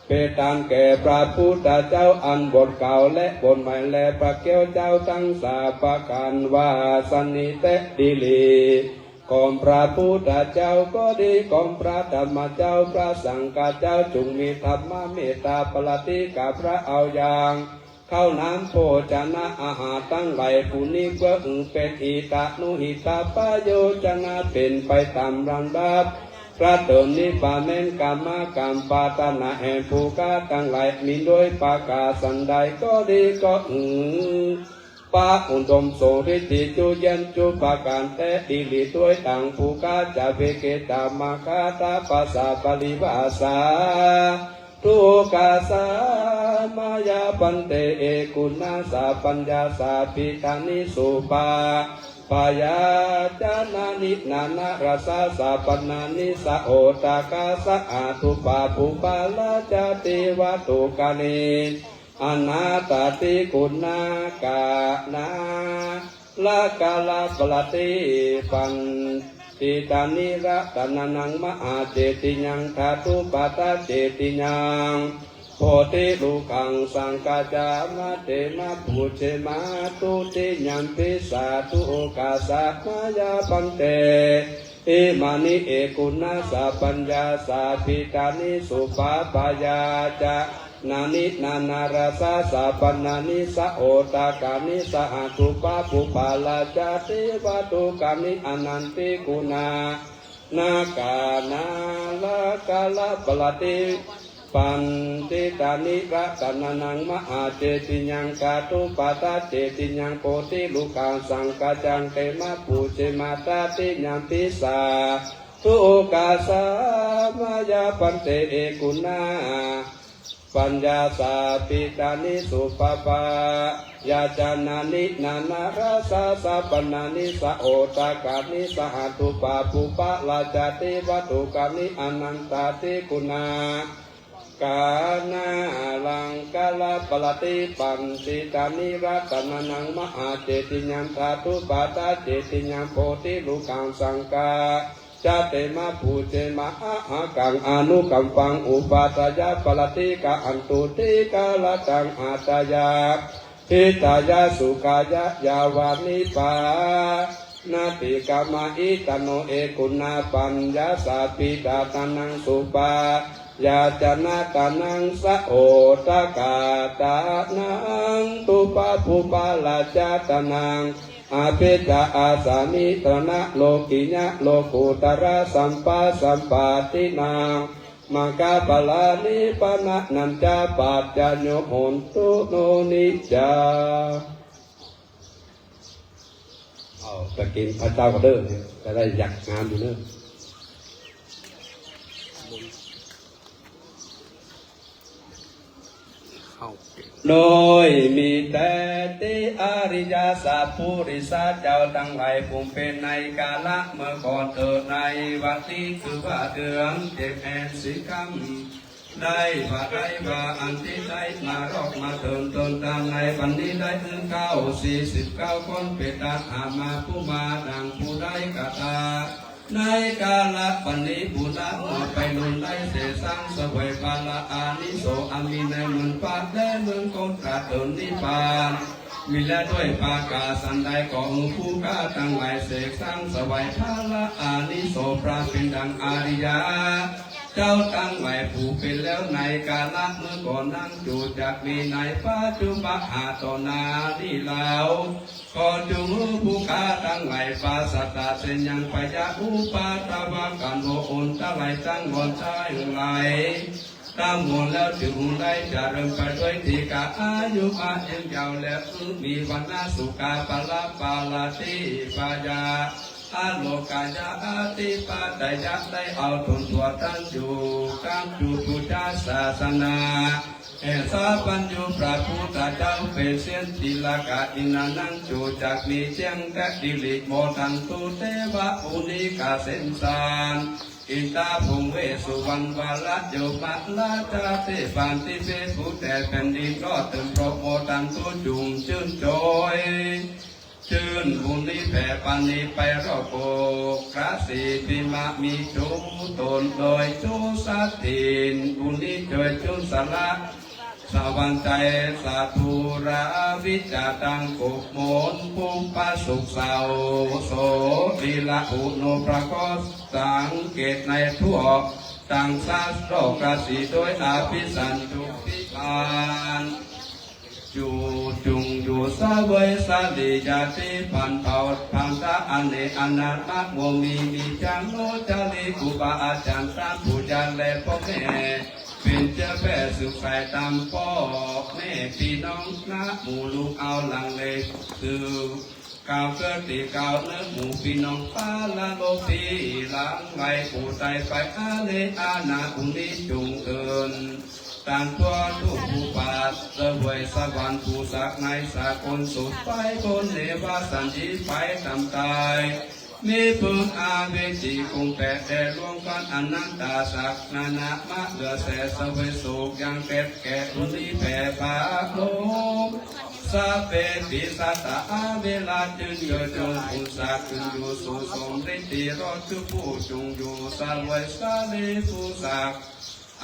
เป็นทานแก่พระพุทธเจ้าอันบทเก่าและบทใหม่ และพระแก้วเจ้าทั้งสามประการว่าสนิเตดีหลี ของพระพุทธเจ้าก็ดี ของพระธรรมเจ้า พระสังฆเจ้า จงมีธรรมเมตตาปรติกับพระเอาอย่าง ข้าวน้ำโภชนะอาหารทั้งหลายผู้นี้ เพื่ออือเป็นหิตานุหิตาประโยชนะ เป็นไปตามลำดับ พระเถิดนิพพานแม้นกามกรรมปรารถนาแห่งผู้ข้าทั้งหลาย มีด้วยประการสันใดก็ดีก็อือ พระอุดมสมฤทธิจุเย็นจุประการแท้ดีหลีด้วยดังผู้ข้าจะเวเกตามคาตาปัสสะปริวาสา ทุกขสามายาพันเต เอกุณาสาปัญญาสาปิตานิสุปาปายาจานานินานารสาสาปนานิสะโอตากาสะอาทุปาปุปาราจาติวัตุกานิ อนาตาติกุณากานา ลากาลาปลาติปันติตานิรัตนานังมหาเจติยังธาตุปาตาเจติยังโพธิลุขังสังกาจามาเตมาปูเชมาตุติยังปิสาธุกาสะมายาพันเต อิมานิเอกุณาสาปัญญาสาปิตานิสุปาปายาจานานินานารสาสาปนานิสะโอตากานิสะอาทุปาปุปาราจาติวัตุกานิอนันติกุณา นากานาลากาลาปลาติปันติตานิรัตนานังมหาเจติยังคาตุปาตาเจติยังโพธิลุขังสังกาจังเตมาปูเชมาตาติยังปิสา ทุกขสามายาพันเต เอกุณาปัญญาสาปิตานิสุปปายาจานานินานารสาสาปนานิสะโอตากานิสะอาทุปาปุปาราจาติวัตุกานิอนันตาติกุณากานาลังกาลาปลาติปันติตานิรัตนานังมหาเจติยังธาตุปาตาเจติยังโพธิลุขังสังกา จาเตมาปูเชมาอะหะกังอนุกัมปังอุปาทายาปรติกะอันตุติกาลตังอัตตายาหิตายาสุขายายาวานิพพานาติกามาอิตาโนเอกุณาปัญญาสาปิตาตานังสุปายาจนะตานังสะโอตกาตานังตุปาปุปาราจาตานัง อภิจจาอาสามิตรณะโลกิยะโลกุตระสัมปาสัมปาตินังมังคปลานิพพานานัญจาปัจจโยโหนตุโนนิจจา เอาไปกินพระเจ้าก็เด้อ จะได้อยากงามอยู่เนอะ โดยมีแต่ที่อริยสัพพุริสาเจ้าทั้งหลายผู้เป็นในกาละเมื่อก่อนเถิดในวันนี้คือว่าเดือนเจ็ดแห่งสิงหาคมได้ว่าได้ว่าอันที่ได้มารอกมาเถินตนตามในวันนี้ได้ถึงเก้าสี่สิบเก้าคนเปตาหามาผู้มาดังผู้ได้กาตา ในกาละปันนี้บุญละหมดไปลุนได้เสสังเสวยพระอานิสงส์อันมีในเมืองพระและเมืองคนตราเถินนิพพาน มีแล้วด้วยประการฉันใด ก็ให้ผู้ข้าทั้งหลายเสกสรรถวายพระอานิสงส์พระเป็นดังอริยะเจ้าทั้งหลายผู้เป็นแล้วในกาลเมื่อก่อนนั้น จุจักมีในปัจจุบันหาต่อหน้านี้เล่า ขอจงให้ผู้ข้าทั้งหลายปราศจากเส้นยังพยาอุปาทวะกันโดยอันตรายทั้งมวลทั้งหลาย ทั้งมวลแล้วจึงได้เจริญไปด้วยทีฆาอายุมายืนยาว และมีวรรณะสุขะพละปาราธิปยาอาโลกายะอธิปไตยะ ได้เอาตนทั่วทั้งอยู่ ทั้งจุตุจศาสนาแห่งสัพพัญญูพระพุทธเจ้า เป็นเสี้ยนติลกะอินทร์นั้น จุจักมีเสี้ยงแตะดิริโมทันตุเตวะมุนิกาเสนสาร อินทาภุงเวสสุวรรณวรโยมราชาเทพาธิเบศผู้แต่แผ่นดินรอดเต็มพระโมทันตุจุ่มชื่นโชย ชื่นบุญนี้แผ่ปานีไปรอบโลก พระศรีพิมะมีจุตนโดยจุสัตถิน บุญนี้โดยจุสละ สวรรค์ใจสาธุราวิจาตังกุมลปุปปสุขเศร้าโศกลีลาอุณุประกอบสังเกตในทั่วตังสัตว์โลกสีโดยอภิสันทุพิบาล จุจุงอยู่เสวยสาลีญาติพันเผ่าพันธะอเนกอนาถมะโมมีมีจังโนจารีครูบาอาจารย์สามผู้ยาและพ่อแม่ เป็นเจ้าแผ่สืบสายตามพ่อแม่พี่น้องนะหมู่ลูกเอาหลังเลยสืบกล่าวเกิดตีกล่าวเนื้อหมู่พี่น้องปาละโลกพี่หลังไหลผู้ตายไปอาเลอานาอุนิจุงเอิญ ตังตัวทุกผู้ปราดเสวยสวรรค์ผู้สักในสากลสุดไปบนเนวสันติไปตามตาย มีเพิ่งอาเวจีคงแปดแต่ล่วงกันอนันตาศักดิ์นานามะเหลือแสเสวยสุขยังแก่แก่อุนิแผ่พาโลก สัพเพปิสัตตาอาเวลาจึงเกิดจงอุนสักจึงอยู่สู่สมฤทธิรอดคือผู้จงอยู่เสวยสาลีผู้สัก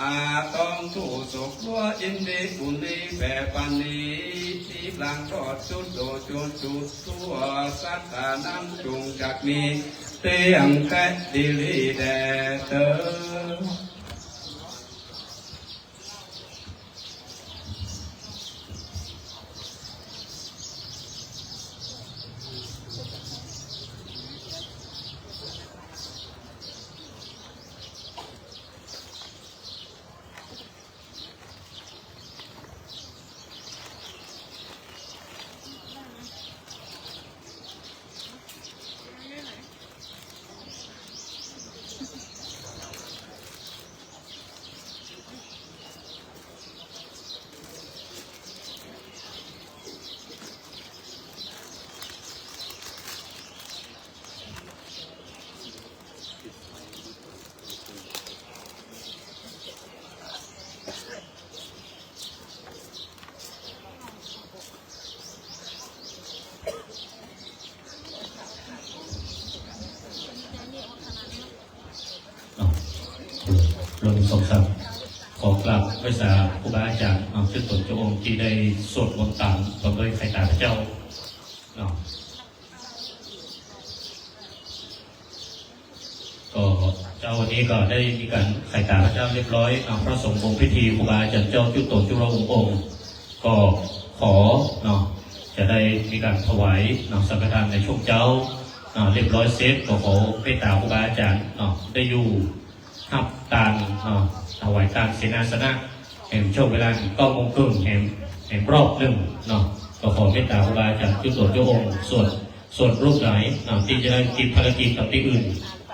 อาต้องตู้สุขลัวอินดีอุนิแผ่ปานีที่หลังรอดจุดโดจุดจุดทั่วสัตตานั้นจุงจักมีเตียงแคดีลีแด่เตอ เนาะ รวมสองสาม ขอกราบไหว้สาครูบาอาจารย์ เนาะ ซึ่งตนเจ้าองค์ที่ได้สวดมนต์ตามพร้อมด้วยไขตาพระเจ้า เนาะ ก็เจ้าวันนี้ก็ได้มีการไขตาพระเจ้าเรียบร้อยเนาะ พระสงฆ์ลงพิธี ครูบาอาจารย์เจ้าจุโตจุลวงศ์องค์ ก็ขอเนาะ จะได้มีการถวายเนาะ สังฆทานในช่วงเช้าเนาะ เรียบร้อยเสร็จ ก็ขอเมตตาครูบาอาจารย์เนาะ ได้อยู่ฮับตานเนาะ ถวายตานเสนาสนะ แหมช่วงเวลาเก้าโมงครึ่ง แหม แหมรอบหนึ่งเนาะ ก็ขอเมตตาครูบาอาจารย์จุโตจุองค์ ส่วน ส่วนรูปไหนเนาะ ที่จะได้ติดภารกิจกับที่อื่น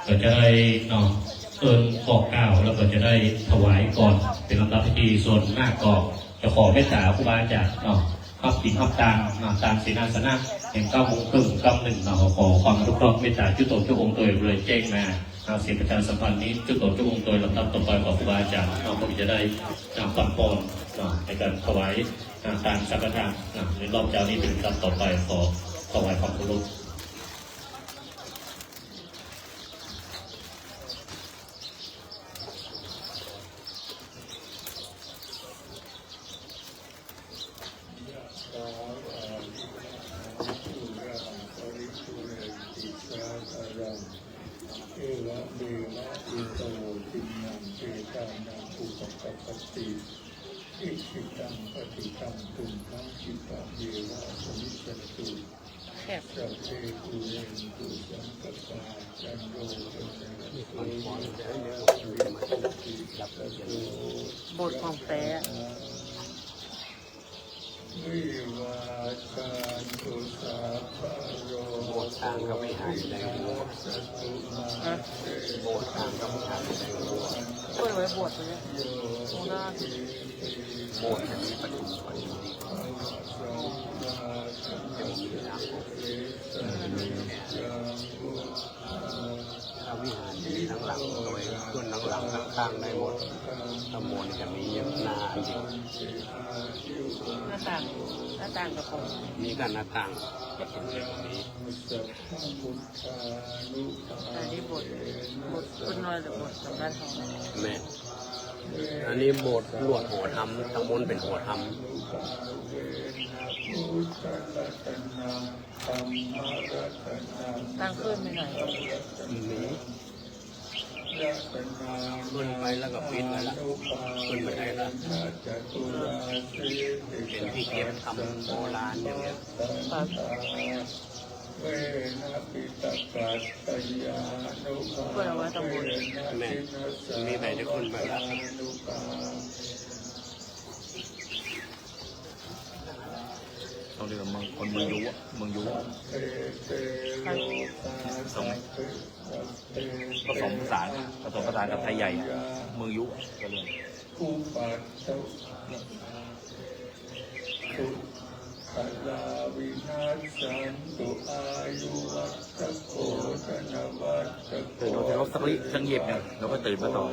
ก็จะได้เนาะ เอิ้นบอกกล่าว แล้วก็จะได้ถวายก่อน เป็นลำดับพิธี ส่วนมากก็จะขอเมตตาครูบาอาจารย์เนาะ ฮับศีลฮับตานเนาะ ตานเสนาสนะ แหมเก้าโมงครึ่ง เก้าหนึ่งเนาะ ขอความอนุเคราะห์เมตตาจุโตจุองค์โดยบริเวณแจ้งมา เอาเสียงประชาสัมพันธ์นี้จุโตจุองค์โดยลำดับต่อไป ขอครูบาอาจารย์เนาะ เพื่อจะได้นำปันปอนเนาะ ในการถวาย อ่า ทานสังฆทาน อ่า ในรอบเช้านี้เป็นลำดับต่อไป ขอถวายความเคารพ ขอ เอ่อ Evameva ito dinnaṃ petānaṃ upakappati. Icchitaṃ patthitaṃ tumhaṃ khippameva samijjhatu. แคบ Sabbe pūrentu saṅkappā cando paṇṇaraso yathā maṇi jotiraso. บทของแท้อะ Vivajjantu sabbarogo โบสถ์ต่างกับวิหารอยู่ในหัว vinassatu mā te โบสถ์ต่างกับวิหารอยู่ในหัว เปิดไว้โบสถ์เลย yo โอ้ได้ vivajjantu โบสถ์จะมีประตูฝั่งนี้ จะมีน้ำ พระวิหารจะมีทั้งหลังโดยส่วนหลังๆ ข้างๆ ได้หมด ข้างบนจะมีหน้าอันเดียว หน้าต่าง หน้าต่างกับผม มีกันหน้าต่างประตูเหล็กนี้ อันนี้บท บทคุณน้อยหรือบทสำคัญของ แม่น อันนี้โบสถ์ลวดหอธรรม ทั้งบนเป็นหอธรรม ตั้งขึ้นไปหน่อย มี ขึ้นไปแล้วก็ปิดไว้ละ ขึ้นไปได้ละ เป็นที่เก็บทำโบราณอย่างเงี้ย ครับ เปิดเอาไว้ตรงบน แม่น มีใบจะขึ้นไปละ ต้องเรียกว่าเมือง คนเมืองยุอะ เมืองยุอะ ครับ ส่งไหม ผสมผสาน ผสมผสานกับไทยใหญ่อะ เมืองยุอะ ก็เรียก Upatthappasu khalā vinassantu āyuvaḍḍhako dhanavaḍḍhako. ตื่นนอนที่รถสักนิด สักเหยียบหนึ่ง แล้วก็ตื่นมาต่อ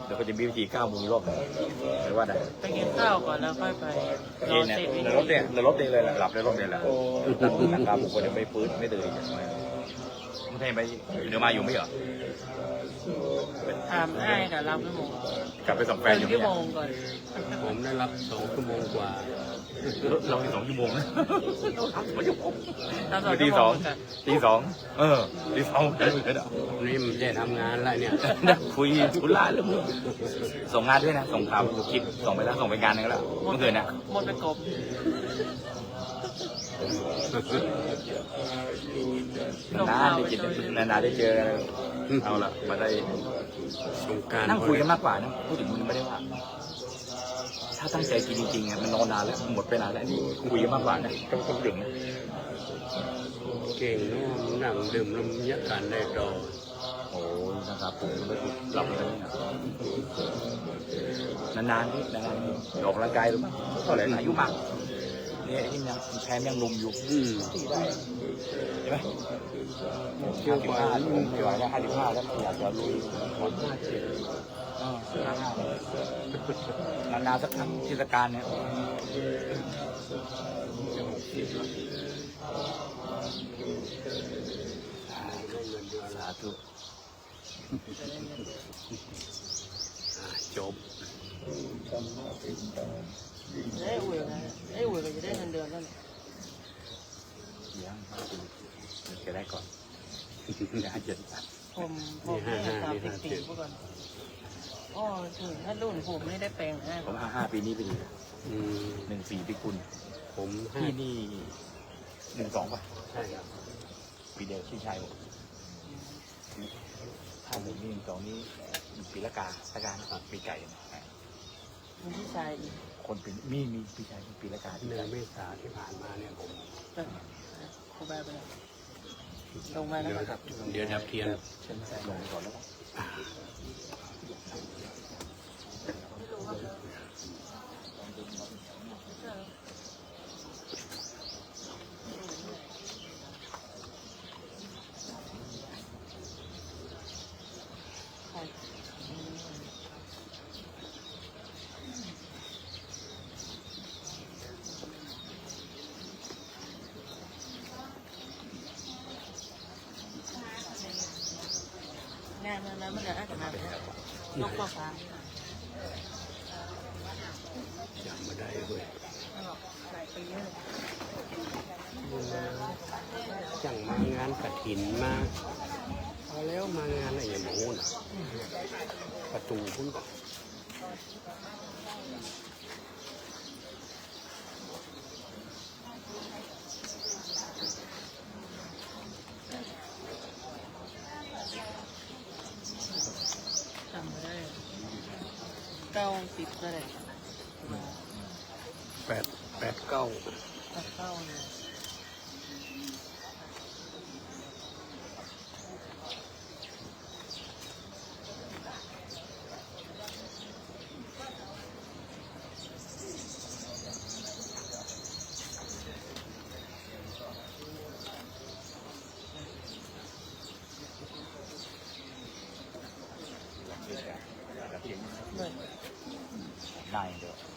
เดี๋ยวก็จะมีพิธีเก้าโมงอีกรอบหนึ่ง หรือว่าได้ ไปกินข้าวก่อนแล้วค่อยไป นี่เนี่ย นอนเต็มที่ ในรถเนี่ย ในรถนี่เลยแหละ หลับในรถเนี่ยแหละ นะครับ ผมก็จะไม่ฟื้น ไม่ตื่น ไม่ใช่ไป เดี๋ยวมาอยู่ไม่เหรอ ถามอ้ายกับเราไม่หมด กลับไปส่องแฟนอยู่ เกินชั่วโมงก่อน ผมได้รับสองชั่วโมงกว่า เราอีกสองชั่วโมงนะ เราสอง ตีสอง ชั่วโมงเหมือนกัน ตีสอง เออ ตีสอง นี่มันจะทำงานแล้วเนี่ย คุยธุระเรื่อง ส่งงานด้วยนะ ส่งข่าวคลิป ส่งไปแล้ว ส่งไปงานหนึ่งแล้ว เมื่อคืนนะ หมดไปกบ นานๆได้กิน นานๆได้เจอ เอาละ มาได้ สงกรานต์ นั่งคุยกันมากกว่านะ พูดถึงมันไม่ได้ว่า ถ้าตั้งใจกินจริงๆอะ มันนอนนานแล้ว หมดไปนานแล้ว นี่คุยกันมากกว่านะ ต้อง ต้องดื่มนะ เก่งเนอะ นั่งดื่มลมยะกันได้ต่อ โอ้ย นะครับ ผมไม่ได้หลับเลยนะ นานๆนี่ นานๆนี่ ออกกำลังกายหรือเปล่า เท่าไหร่นะ อายุมาก เนี่ย ไอ้นี่ยังแพ้ยังหนุ่มอยู่ อืม ตีได้ ใช่ไหม เที่ยวไป ห้าสิบห้า ผมไม่ไหวแล้ว ห้าสิบห้า แล้ว ไม่อยากจะลุย ผมห้าสิบเจ็ด เออ ห้าสิบห้า นานๆสักครั้ง เทศกาลเนี่ย สาธุ อ่ะ จบ ได้อวยนะ ได้อวยก็จะได้เงินเดือนแล้วเนี่ย ยัง จะได้ก่อน เดี๋ยวให้เจ็ด ผม ผมเนี่ย นี่ห้าห้า สามสิบ นี่ห้าเจ็ด ปีเมื่อก่อน อ๋อ ถึงถ้ารุ่นผมนี่ได้แปลงนะ ผมห้าห้า ปีนี้พอดี อืม หนึ่งสี่ ปีกุล ผมห้า พี่นี่ หนึ่งสอง ป่ะ ใช่ครับ ปีเดียวพี่ชายผม ถ้าผมนี่ หนึ่งสอง นี่ ปีละกา ละกา ปีไก่ มีพี่ชายอีก คนปี มี มีพี่ชายปีละกา หนึ่งเมษาที่ผ่านมาเนี่ยผม ครูบาไปไหน ลงมาแล้ว เดี๋ยว ครับ เดี๋ยวดับเทียน เชิญใส่ลงไปก่อนแล้วก็ งานนั้นมันอาจจะมาแล้ว ยกข้อความ จำไม่ได้เว้ย หลายปีแล้ว จังมางานกฐินมา แล้วมางานไอ้หยังหมูน่ะ ประตูพุ้นบ่ จำไม่ได้เก้าสิบเท่าไหร่ แปดแปดเก้า แปดเก้าเนี่ย ได้เด้อ